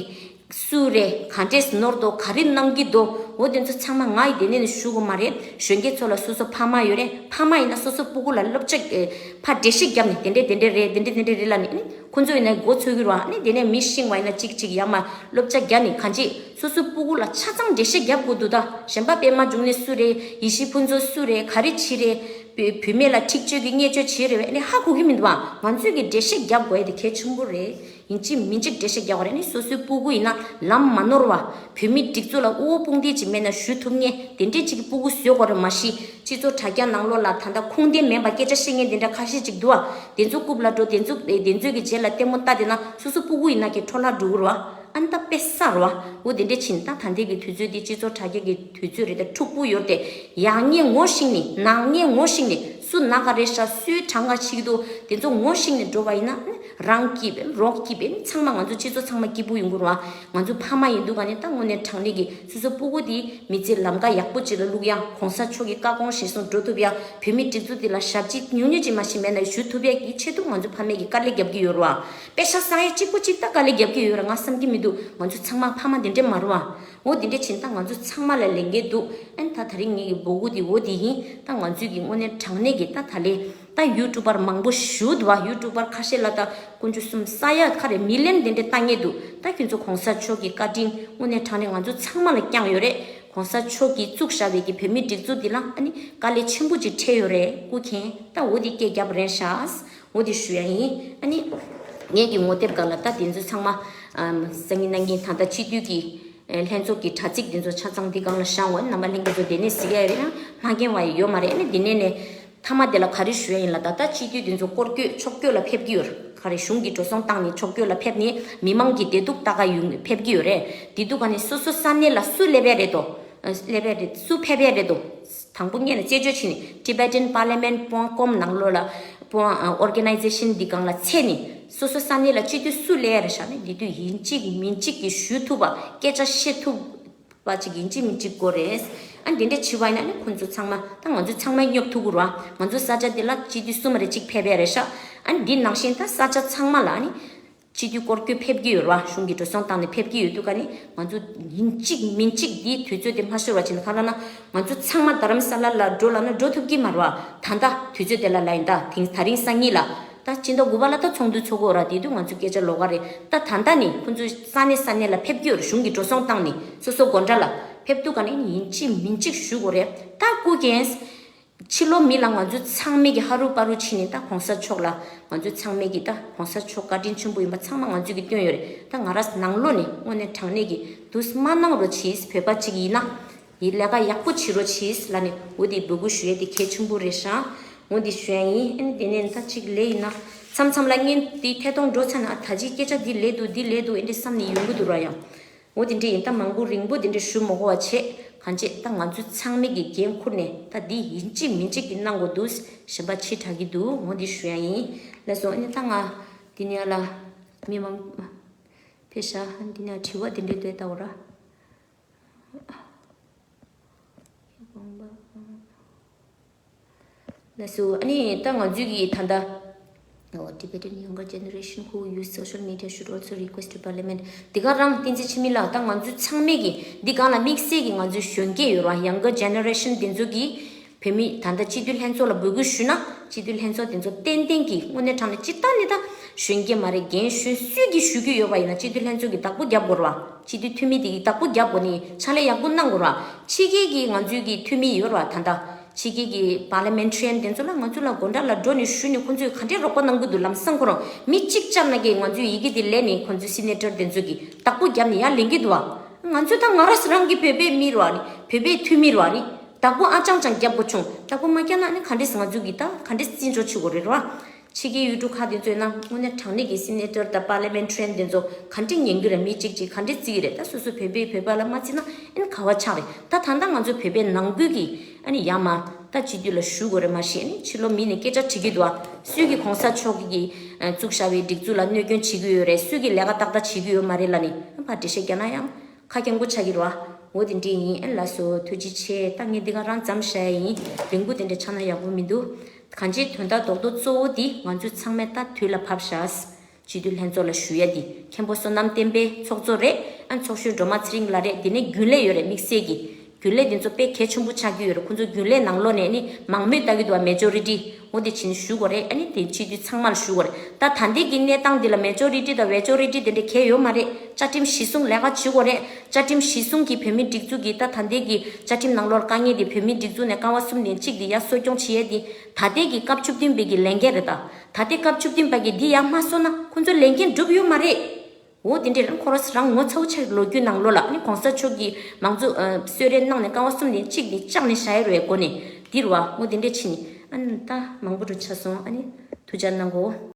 སུ་རེད། ག་འདྲས་ནོར་འདུག་ག་རེ་གནང་གི་འདུག་འོ་དེ་ཚོ་ཚང་མ་ང་ཡི་དེ་ནས་ནི་ཞུ་དགོས་མ་རེད། གཞོན་སྐྱེས་ཚོ་ལ་སོ་སོ་ཕ་མ་ཡོད་རེད། ཕ་མ་ཡིན་ན་སོ་སོ་སྤུ་གུ་ལ་སློབ་ཆ་ཨེ་ཕར་འགྲེལ་བཤད་བརྒྱབ་ནས་དེ་འདྲས་དེ་འདྲས་རེད། དེ་འདྲས་དེ་འདྲས་རེད་ལབ་ནས་ཨ་ནི་ཁོ་ཚོ་ཡིན་ན་མགོ་ཚོས་གི་རེད་བ། ཨ་ནི་དེ་ནས་མི་ཤེས་པ་ཡིན་ན་གཅིག་གཅིག་ཡར་མར་སློབ་ཆ་བརྒྱབ་ནས་གང་ཅི་སོ་སོ་སྤུ་གུ་ལ་ཆ་ཚང་འགྲེལ་བཤད་བརྒྱབ་དགོས་འདུག་ད་གཞན་པ་པད་མ་འབྱུང་གནས་སུ་རེད། ཡེ་ཤེས་ཕུན་ཚོགས་སུ་རེད། ག་རེ་བྱས་རེད། བུ་བུད་མེད་ལ་འཁྲིག་སྤྱོད་ཀྱི་བརྙས་བཅོས་བྱས་རེད་བས། ཨ་ནི་ཧ་གོ་གི་མི་འདུག་བ། ང་ཚོས་ཀྱི་འགྲེལ་བཤད་བརྒྱབ་དགོས་ཡ་དེ་གལ་ཆེན་པོ་རེད། ཡིན་གཅིག་མིན་གཅིག་འགྲེལ་བཤད་རྒྱག་དགོས་རེད། ནི་སོ་སོའི་སྤུ་གུ་ཡིན་ན་ལམ་མ་ནོར་བ། བོད་མི་སྒྲིག་འཛུགས་ལ་དབུ་བོ་དཔུང་སྡེ་ཅིག་མེད་ན་ཞུ་ཐུབ་མཁན་དེ་འདྲས་ཅིག་གི་སྤུ་གུ་བཟོས་དགོས་རེད། མ་གཞི་སྤྱི་ཚོགས་དྲ་རྒྱ་ནང་ལོགས་ལ་ད་ལྟ་ཁུངས་ལྡན་མིན་པ་སྐད་ཆ་བཤད་མཁན་དེ་འདྲ་ཁ་ཤས་ཅིག་འདུག་ཨ། དེ་ཚོ་རྐུབ་ལ་འགྲོ། དེ་ཚོ་དེ་ཚོའི་གི་རྗེས་ལ་ལྟད་མོ་ལྟ་བསྡད་ན་སོ་སོ་སྤུ་གུ་ཡིན་ན་གི་འཕྲོ་བརླག་འགྲོ་གི་རེད་བ། ཨ་ནི་ད་དཔེ་བསགས་རེད་བ། འོ་དེ་འདྲས་ཕྱིན་ད་ད་ལྟའི་གི་དུས་ཚོད་འདི་སྤྱི་ཚོགས་དྲ་རྒྱ་གི་དུས་ཚོད་རེད། ད་འཁྲུག་པོ་ཡོད་དེ་ཡག་ཉེས་ངོ་ཤེས་ནས་ནག་ཉེས་ངོ་ཤེས་ནས་སུ་ནག་ག་རེད་ཤག་སུའི་གྲངས་ཀ་ཆེ་གི་འདུག་དེ་ཚོ་ངོ་ཤེས་ནས་འགྲོ་བ་ཡིན་ན། རང་སྐྱིད་པའི་རོགས་སྐྱིད་པའི་ཚང་མ་ང་ཚོ་སྤྱི་ཚོགས་ཚང་མ་སྐྱིད་པོ་ཡོང་གི་རེད་བ། ང་ཚོ་ཕ་མ་ཡིན་དུས་ག་ནས་ད་དངོས་གནས་དྲང་གནས་ཀྱི་སོ་སོ་སྤུ་གུ་དེ་མི་ཚེ་ལམ་ཀ་ཡག་པོ་ཅིག་ལ་བླུག་ཡ། གོང་ས་མཆོག་གི་བཀའ་དགོངས་གཞིར་བཟུང་འགྲོ་ཐུབ་ཡ། བོད་མི་སྒྲིག་འཛུགས་དེ་ལ་ཞབས་ཕྱི་ཉུང་ཉུང་ཅིག་མ་ཞིག་མེད་ན་ཞུ་ཐུབ་ཡ་གི་ཆེད་དུ་ང་ཚོ་ཕ་མས་ཀྱི་དཀའ་ལས་རྒྱབ་ཀྱི་ཡོད་རེད་བ། པེ་ཤག་བསགས་ཡ་གཅིག་པོ་གཅིག་ད་དཀའ་ལས་རྒྱབ་ཀྱི་ཡོད་རེད་ང་བསམ་གྱི་མི་འདུག་ང་ཚོ་ཚང་མ་ཕ་མ་དེ་འདྲས་མ་རེད་བ། འོ་དེ་འདྲས་ཕྱིན་ད་ང་ཚོ་ཚང་མ་ལ་ལས་འགན་འདུག་ཨ་ནི་ད་ད་རིང་ངེད་ཀྱི་འབོད་སྐུལ་དེ་འོ་དེ་ཡིན། ད་ང་ཚོས་ཀྱི་དངོས་གནས་དྲང་གནས་ཀྱི་ད་ད་ལས། ད་ཡུ་ཊུབ་པར་མང་པོ་ཞུ་འདུག་བ། ཡུ་ཊུབ་པར་ཁ་ཤས་ལ་ད་དཀོན་མཆོག་གསུམ་ས་ཡ་ག་རེ་མི་ལན་དེ་འདྲས་ལྟ་ངེས་འདུག་ད་ཁྱོད་ཚོ་གོང་ས་མཆོག་གི་བཀའ་དྲིན་དངོས་གནས་དྲང་གནས་ང་ཚོ་ཚང་མ་ལ་བསྐྱངས་ཡོད་རེད། གོང་ས་མཆོག་གིས་བཙུགས་བཞག་པའི་གི་བོད་མི་སྒྲིག་འཛུགས་འདི་ལ་ཨ་ནི་དཀའ་ལས་ཆེན་པོ་ཅིག་འཕྲད་ཡོད་རེད། སྐུ་མཁྱེན། ད་འོ་དེ་སྐད་རྒྱབ་རན་ཤག་འོ་དེ་ཞུ་ཡ་ཡིན། ཨ་ནི་ངེད་ཀྱི་ངོ་དེབ་སྒང་ལ་ད་དེ་ཚོ་ཚང་མ་ཨམ་སང་ཉིན་གནངས་ཉིན་ད་ལྟ་སྤྱི་འཐུས་ཀྱི་ཨེ་ལྷན་ཚོགས་ཀྱི་དྲ་ཚིགས་འདི་ཚོ་ཆ་ཚང་འདི་སྒང་ལ་བཞག་འོ། རྣམ་པ་ལྷན་རྒྱས་ཚོ་དེ་ནས་གཟིགས་ཡ་ཡོད་རེད་ན་མ་མཁྱེན་པ་ཡོད་མ་རེད། ཨ་ནི་འདི་ནས་ནས་མཐའ་མ་དེ་ལ་ག་རེ་ཞུ་ཡ་ཡིན་ལབ་ད། ད་སྤྱི་འཐུས་འདི་ཚོ་སྐོར་སྐྱོད་ཕྱོགས་སྐྱོད་ལ་ཕེབས་ཀྱི་ཡོད་རེད། ག་རེ་གཞུང་གི་འགྲོ་སོང་བཏང་ནས་ཕྱོགས་སྐྱོད་ལ་ཕེབས་ནས་མི་མང་གི་བདེ་སྡུག་ལྟ་ག་ཡོང་ཕེབས་ཀྱི་ཡོད་རེད། དེ་དུས་ག་ནས་སོ་སོ་ས་གནས་ལ་སུ་སླེབས་ཡ་རེད་དོ། སླེབས་ཡ་རེད། སུ་ཕེབས་ཡ་རེད་དོ། དང་པོ་ངས་ནས་རྩད་གཅོད་བྱས་ནས་Tibetan Parliament point com ནང་ལོགས་ལ་པོ་ཨ་Organization འདི་སྒང་ལ་འཚོལ་ནས་སོ་སོ་ས་གནས་ལ་སྤྱི་འཐུས་སུ་སླེབས་ཡ་རེད་ཤག་ནས་འདི་དུས་ཡིན་གཅིག་མིན་གཅིག་གི་ཞུ་ཐུབ་པ་སྐད་ཆ་བཤད་ཐུབ་པ་ཅིག་ཡིན་གཅིག་མིན་གཅིག་དགོས་རེད། ཨ་འདི་འདྲ་བྱས་པ་ཡིན་ན་ནི་ཁོང་ཚོ་ཚང་མ་ད་ང་ཚོ་ཚང་མ་སྙོབ་ཐུབ་ཀྱི་རེད་བ། ང་ཚོ་ས་ཆ་འདི་ལ་སྤྱི་འཐུས་གསུམ་རེ་གཅིག་ཕེབས་ཡ་རེད་ཤག་ཨ་འདི་ནང་བཞིན་ད་ས་ཆ་ཚང་མ་ལ་ནི། སྤྱི་འཐུས་སྐོར་སྐྱོད་ཕེབས་ཀྱི་ཡོད་རེད་བ། གཞུང་གི་འགྲོ་སོང་བཏང་ནས་ཕེབས་ཀྱི་ཡོད་དུས་ཀ་ནི་ང་ཚོ་ཡིན་གཅིག་མིན་གཅིག་འདིའི་དུས་ཚོད་དེ་མ་ཤོར་བ་བྱས་ནས། གང་ལབ་ན་ང་ཚོ་ཚང་མ་རྡ་རམ་ས་ལ་ལ་འགྲོ་ལབ་ན་འགྲོ་ཐུབ་ཀྱི་མ་རེད་བ། ད་ལྟ་དུས་ཚོད་དེ་ལ་ལ་ཡིན་ད། དེང་ད་རིང་སང་ཉིན་ལ་ད་སྤྱི་ཟླ་དགུ་པ་ལ་ད་ཚོགས་འདུ་ཚོགས་དགོས་ར། དེ་དུས་ང་ཚོ་སྐད་ཆ་ལོགས་ཀ་རེད། ད་ད་ལྟ་ནི་ཁོང་ཚོ་ས་གནས་ས་གནས་ལ་ཕེབས་ཀྱི་ཡོད་རེད། གཞུང་གི་འགྲོ་སོང་བཏང་ནས་སོ་སོ་སྒོ་འགྲམ་ལ་ཕེབས་དུས་ཀ་ནི་ཡིན་གཅིག་མིན་གཅིག་ཞུ་དགོས་རེད། ད་སྐུ་མཁྱེན། ཕྱི་ལོགས་མི་ལ་ང་ཚོ་ཚང་མས་ཀྱི་ཧ་རུ་པ་རུ་ཕྱིན་ནས། ད་གོང་ས་མཆོག་ལ་ང་ཚོ་ཚང་མས་ཀྱི་ད་གོང་ས་མཆོག་བཀའ་དྲིན་ཆེན་པོ་ཡིན་པ་ཚང་མ་ང་ཚོས་ཀྱི་བཏོན་ཡོད་རེད། ད་ང་རང་ནང་ལོགས་ནས་དངོས་གནས་དྲང་གནས་ཀྱི་དུས་མ་གནང་རོགས་བྱེད། བོད་པ་གཅིག་ཡིན་ན་ཡི་ལས་ཀ་ཡག་པོ་བྱེད་རོགས་བྱེད་ལབ་ནས་འོ་དེ་འབོད་སྐུལ་ཞུ་ཡས་དེ་གལ་ཆེན་པོ་རེད་ཤག་འོ་དེ་ཞུ་ཡ་ཡིན། ཨ་ནི་དེ་ནས་ད་གཅིག་ལས་ཡིན་ན་མཚམས་མཚམས་ལ་ངས་དེ་ཐད་གཏོང་འགྲོ་ཚར་ན། ཨ་ད་ཅིག་སྐད་ཆ་འདི་ལས་འདུག་འདི་ལས་འདུག་ཨེ་འདྲ་བསམ་ནས་ཡོང་གི་འདུག་ར། ཡང་འོ་དེ་འདྲ་ཡིན། ད་མང་པོ་རིང་པོ་དེ་འདྲ་ཞུ་མ་དགོས་པ་བྱས། གང་བྱས་ད་ང་ཚོ་ཚང་མས་ཀྱི་འགན་འཁུར་ནས་ད་འདི་ཡིན་གཅིག་མིན་གཅིག་གི་གནང་དགོས་འདུག་གཞན་པ་ཕྱི་དྲགས་ཀྱི་འདུག་འོ་འདི་ཞུ་ཡ་ཡིན། ལགས་སོ། ཨ་ནི་ད་ང་འདི་ནས་ལ་མི་མང་ཕེབས་ཤག་འདི་ནས་དྲི་བ་དེ་འདྲ་འདུག་ལྟ་བ་ར། ལགས་སོ། ཨ་ནི་ད་ང་ཚོས་ཀྱི་ད་ལྟ། Oh, Tibetan younger generation who use social media should also request to parliament. འདི་ག་རང་བསྟན་འཛིན་འཆི་མེད་ལགས། ད་ང་ཚོ་ཚང་མས་ཀྱི་འདི་སྒང་ལ་དམིགས་བསལ་གྱི་ང་ཚོའི་གཞོན་སྐྱེས་ཡོད་ར། younger generation དེ་ཚོ་གིས་བོད་མི་ད་ལྟ་སྤྱི་འཐུས་ལྷན་ཚོགས་ལ་འབོད་སྐུལ་ཞུས་ན། སྤྱི་འཐུས་ལྷན་ཚོགས་དེ་ཚོ་ཏན་ཏན་གྱིས་དངོས་གནས་དྲང་གནས་སྤྱིར་བཏང་ནི་ད་གཞོན་སྐྱེས་མ་རེད། རྒན་གཞོན་སུས་ཀྱིས་ཞུ་རྒྱུ་ཡོད་པ་ཡིན་ན་སྤྱི་འཐུས་ལྷན་ཚོགས་ཀྱིས་བདག་པོ་རྒྱབ་དགོས་ར་བ། སྤྱི་འཐུས་འཐུས་མི་དེ་གིས་བདག་པོ་རྒྱབ་དགོས་ནི། ཕྱག་ལས་ཡག་པོ་གནང་དགོས་ར། ཕྱི་རྒྱལ་གྱི་ང་ཚོའི་གི་འཐུས་མི་ཡོད་ར། ད་ལྟ་ཕྱི་རྒྱལ་གྱི་parliamentarian དེ་ཚོ་ལ་ང་ཚོ་ལ་སྒོ་འགྲམ་ལ་འགྲོ་ནས་ཞུས་ནས་ཁོང་ཚོས་ག་འདྲས་རོགས་པ་གནང་གི་འདུག་ལམ་སང་ཁོ་རང་མི་གཅིག་བཅར་ན་གི་ང་ཚོའི་ཡི་གེ་དེ་ལེན་ནས་ཁོང་ཚོའི་senator དེ་ཚོ་གིས་བདག་པོ་རྒྱབ་ནས་ཡར་ལེན་གྱི་འདུག་བ། ང་ཚོ་ད་ང་རང་རང་གི་བོད་པའི་མི་རེད་བ་ནི། བོད་པའི་འཐུས་མི་རེད་བ་ནི། བདག་པོ་ཨ་ཅང་ཅང་རྒྱབ་དགོས་བྱུང་། བདག་པོ་མ་རྒྱབ་ན་ནི་ག་འདྲས་ང་ཚོ་གིས་ད་ག་འདྲས་བརྩི་འཇོག་བྱེད་དགོས་རེད་བ། ཕྱི་རྒྱལ་ཡུལ་གྲུ་ཁག་དེ་ཚོ་ཡིན་ན་དངོས་གནས་དྲང་གནས་ཀྱི་senator དང་parliamentarian དེ་ཚོ་ག་འདྲས་ཉན་གྱི་རེད། མི་གཅིག་གཅིག་ག་འདྲས་བརྩི་གི་རེད། ད་སོ་སོ་བོད་པས་བོད་པ་ལ་མ་བརྩིས་ན་ཨ་ནི་ག་བ་ཆགས་རེད། ད་ད་ལྟ་ང་ཚོ་བོད་པའི་ནང་ཁུལ་གྱི་ཨ་ནི་ཡ་མ་ད་སྤྱི་འཐུས་ལ་ཞུ་དགོས་རེད་མ་གཞི། ཨ་ནི་ཕྱི་ལོགས་མི་ནས་སྐད་ཆ་དྲི་གི་འདུག་ཨ། སུས་ཀྱི་གོང་ས་མཆོག་གིས་བཙུགས་བཞག་པའི་སྒྲིག་འཛུགས་ལ་གནོད་སྐྱོན་བྱེད་ཀྱི་ཡོད་རེད། སུས་ཀྱི་ལས་ཀ་ཏག་ཏག་བྱེད་ཀྱི་ཡོད་མ་རེད་ལབ་ནས་ཨ་ཕར་འགྲེལ་བཤད་རྒྱག་ན་ཡང་། ཁ་སྐྱེངས་པོ་ཆགས་ཀྱི་རེད་བ། འོ་དེ་འདྲས་ཡིན། ཨེ་ལགས་སོ། ཐུགས་རྗེ་ཆེ། ད་ངས་འདི་ག་རང་མཚམས་བཞག་ཡ་ཡིན། རིང་པོ་དེ་འདྲས་ཆགས་ན་ཡག་པོ་མི་འདུག་གང་ཅིའི་དོན་དག་རྡོག་རྡོག་གཙོ་བོ་འདི་ང་ཚོས་ཚང་མས་ད་དུས་ལ་བབས་ཤག་སྤྱི་འཐུས་ལྷན་ཚོགས་ལ་ཞུ་ཡ་འདི་མཁན་པོ་བསོད་ནམས་བསྟན་འཕེལ་ཚོགས་གཙོ་རེད། ཨ་ཚོགས་གཞོན་སྒྲོལ་མ་ཚེ་རིང་ལགས་རེད། འདི་ནས་རྒྱུན་ལས་ཡོད་རེད། དམིགས་བསལ་གྱི་རྒྱུན་ལས་འདི་ཚོ་དཔེ་གལ་ཆེན་པོ་ཆགས་ཀྱི་ཡོད་རེད། ཁོང་ཚོ་རྒྱུན་ལས་ནང་ལོགས་ནས་ནི་མང་མོས་ལྟ་གི་འདུག་བ། མེ་ཇོ་རི་ཊི། འོ་དེ་བྱིན་ཞུ་དགོས་རེད། ཨ་ནི་དེ་སྤྱི་འཐུས་ཚང་མར་ཞུ་དགོས་རེད། ད་ད་ལྟའི་གི་གནས་སྟངས་འདི་ལ་མེ་ཇོ་རི་ཊི་དང་ཝེ་ཇོ་རི་ཊི་དེ་འདྲ་གལ་ཡོད་མ་རེད། བཅའ་ཁྲིམས་གཞི་བཟུང་ལས་ཀ་བྱེད་དགོས་རེད། བཅའ་ཁྲིམས་གཞི་བཟུང་གི་བོད་མིའི་སྒྲིག་འཛུགས་ཀྱི་ད་ད་ལྟའི་གི་བཅའ་ཁྲིམས་ནང་ལོགས་དཀའ་ངལ་དེ་བོད་མིའི་སྒྲིག་འཛུགས་ནས་ཀ་བ་གསུམ་ནས་གཅིག་དེ་ཡར་གསོ་སྐྱོང་བྱེད་ཡས་དེ་ད་ལྟའི་གི་སྐབས་བཅུ་བདུན་པའི་གི་ལས་འགན་རེད། ད་ད་ལྟའི་སྐབས་བཅུ་བདུན་པ་གི་འདི་ཡར་མ་གསོ་ན་ཁོང་ཚོ་ལས་འགན་འགྲུབ་ཡོད་མ་རེད། འོ་དེ་འདྲས་རང་ཁོ་རང་རང་ངོ་ཚ་བོ་ཆགས། ལོ་རྒྱུས་ནང་ལོགས་ལ་ཨ་ནི་གོང་ས་མཆོག་གིས་མང་གཙོ་ཨ་གསོལ་རས་གནང་ནས་ཀ་བ་གསུམ་ནས་གཅིག་དེ་བཅག་ནས་བཞག་ཡོད་རེད་སྒོ་ནས། འདི་རུ་བ་འོ་དེ་འདྲས་ཕྱིན་ནས་ཨ་ནི་ད་མང་པོ་འགྲོ་ཆ་སོང་། ཨ་ནི་ཐུགས་རྗེ་གནང་གོ།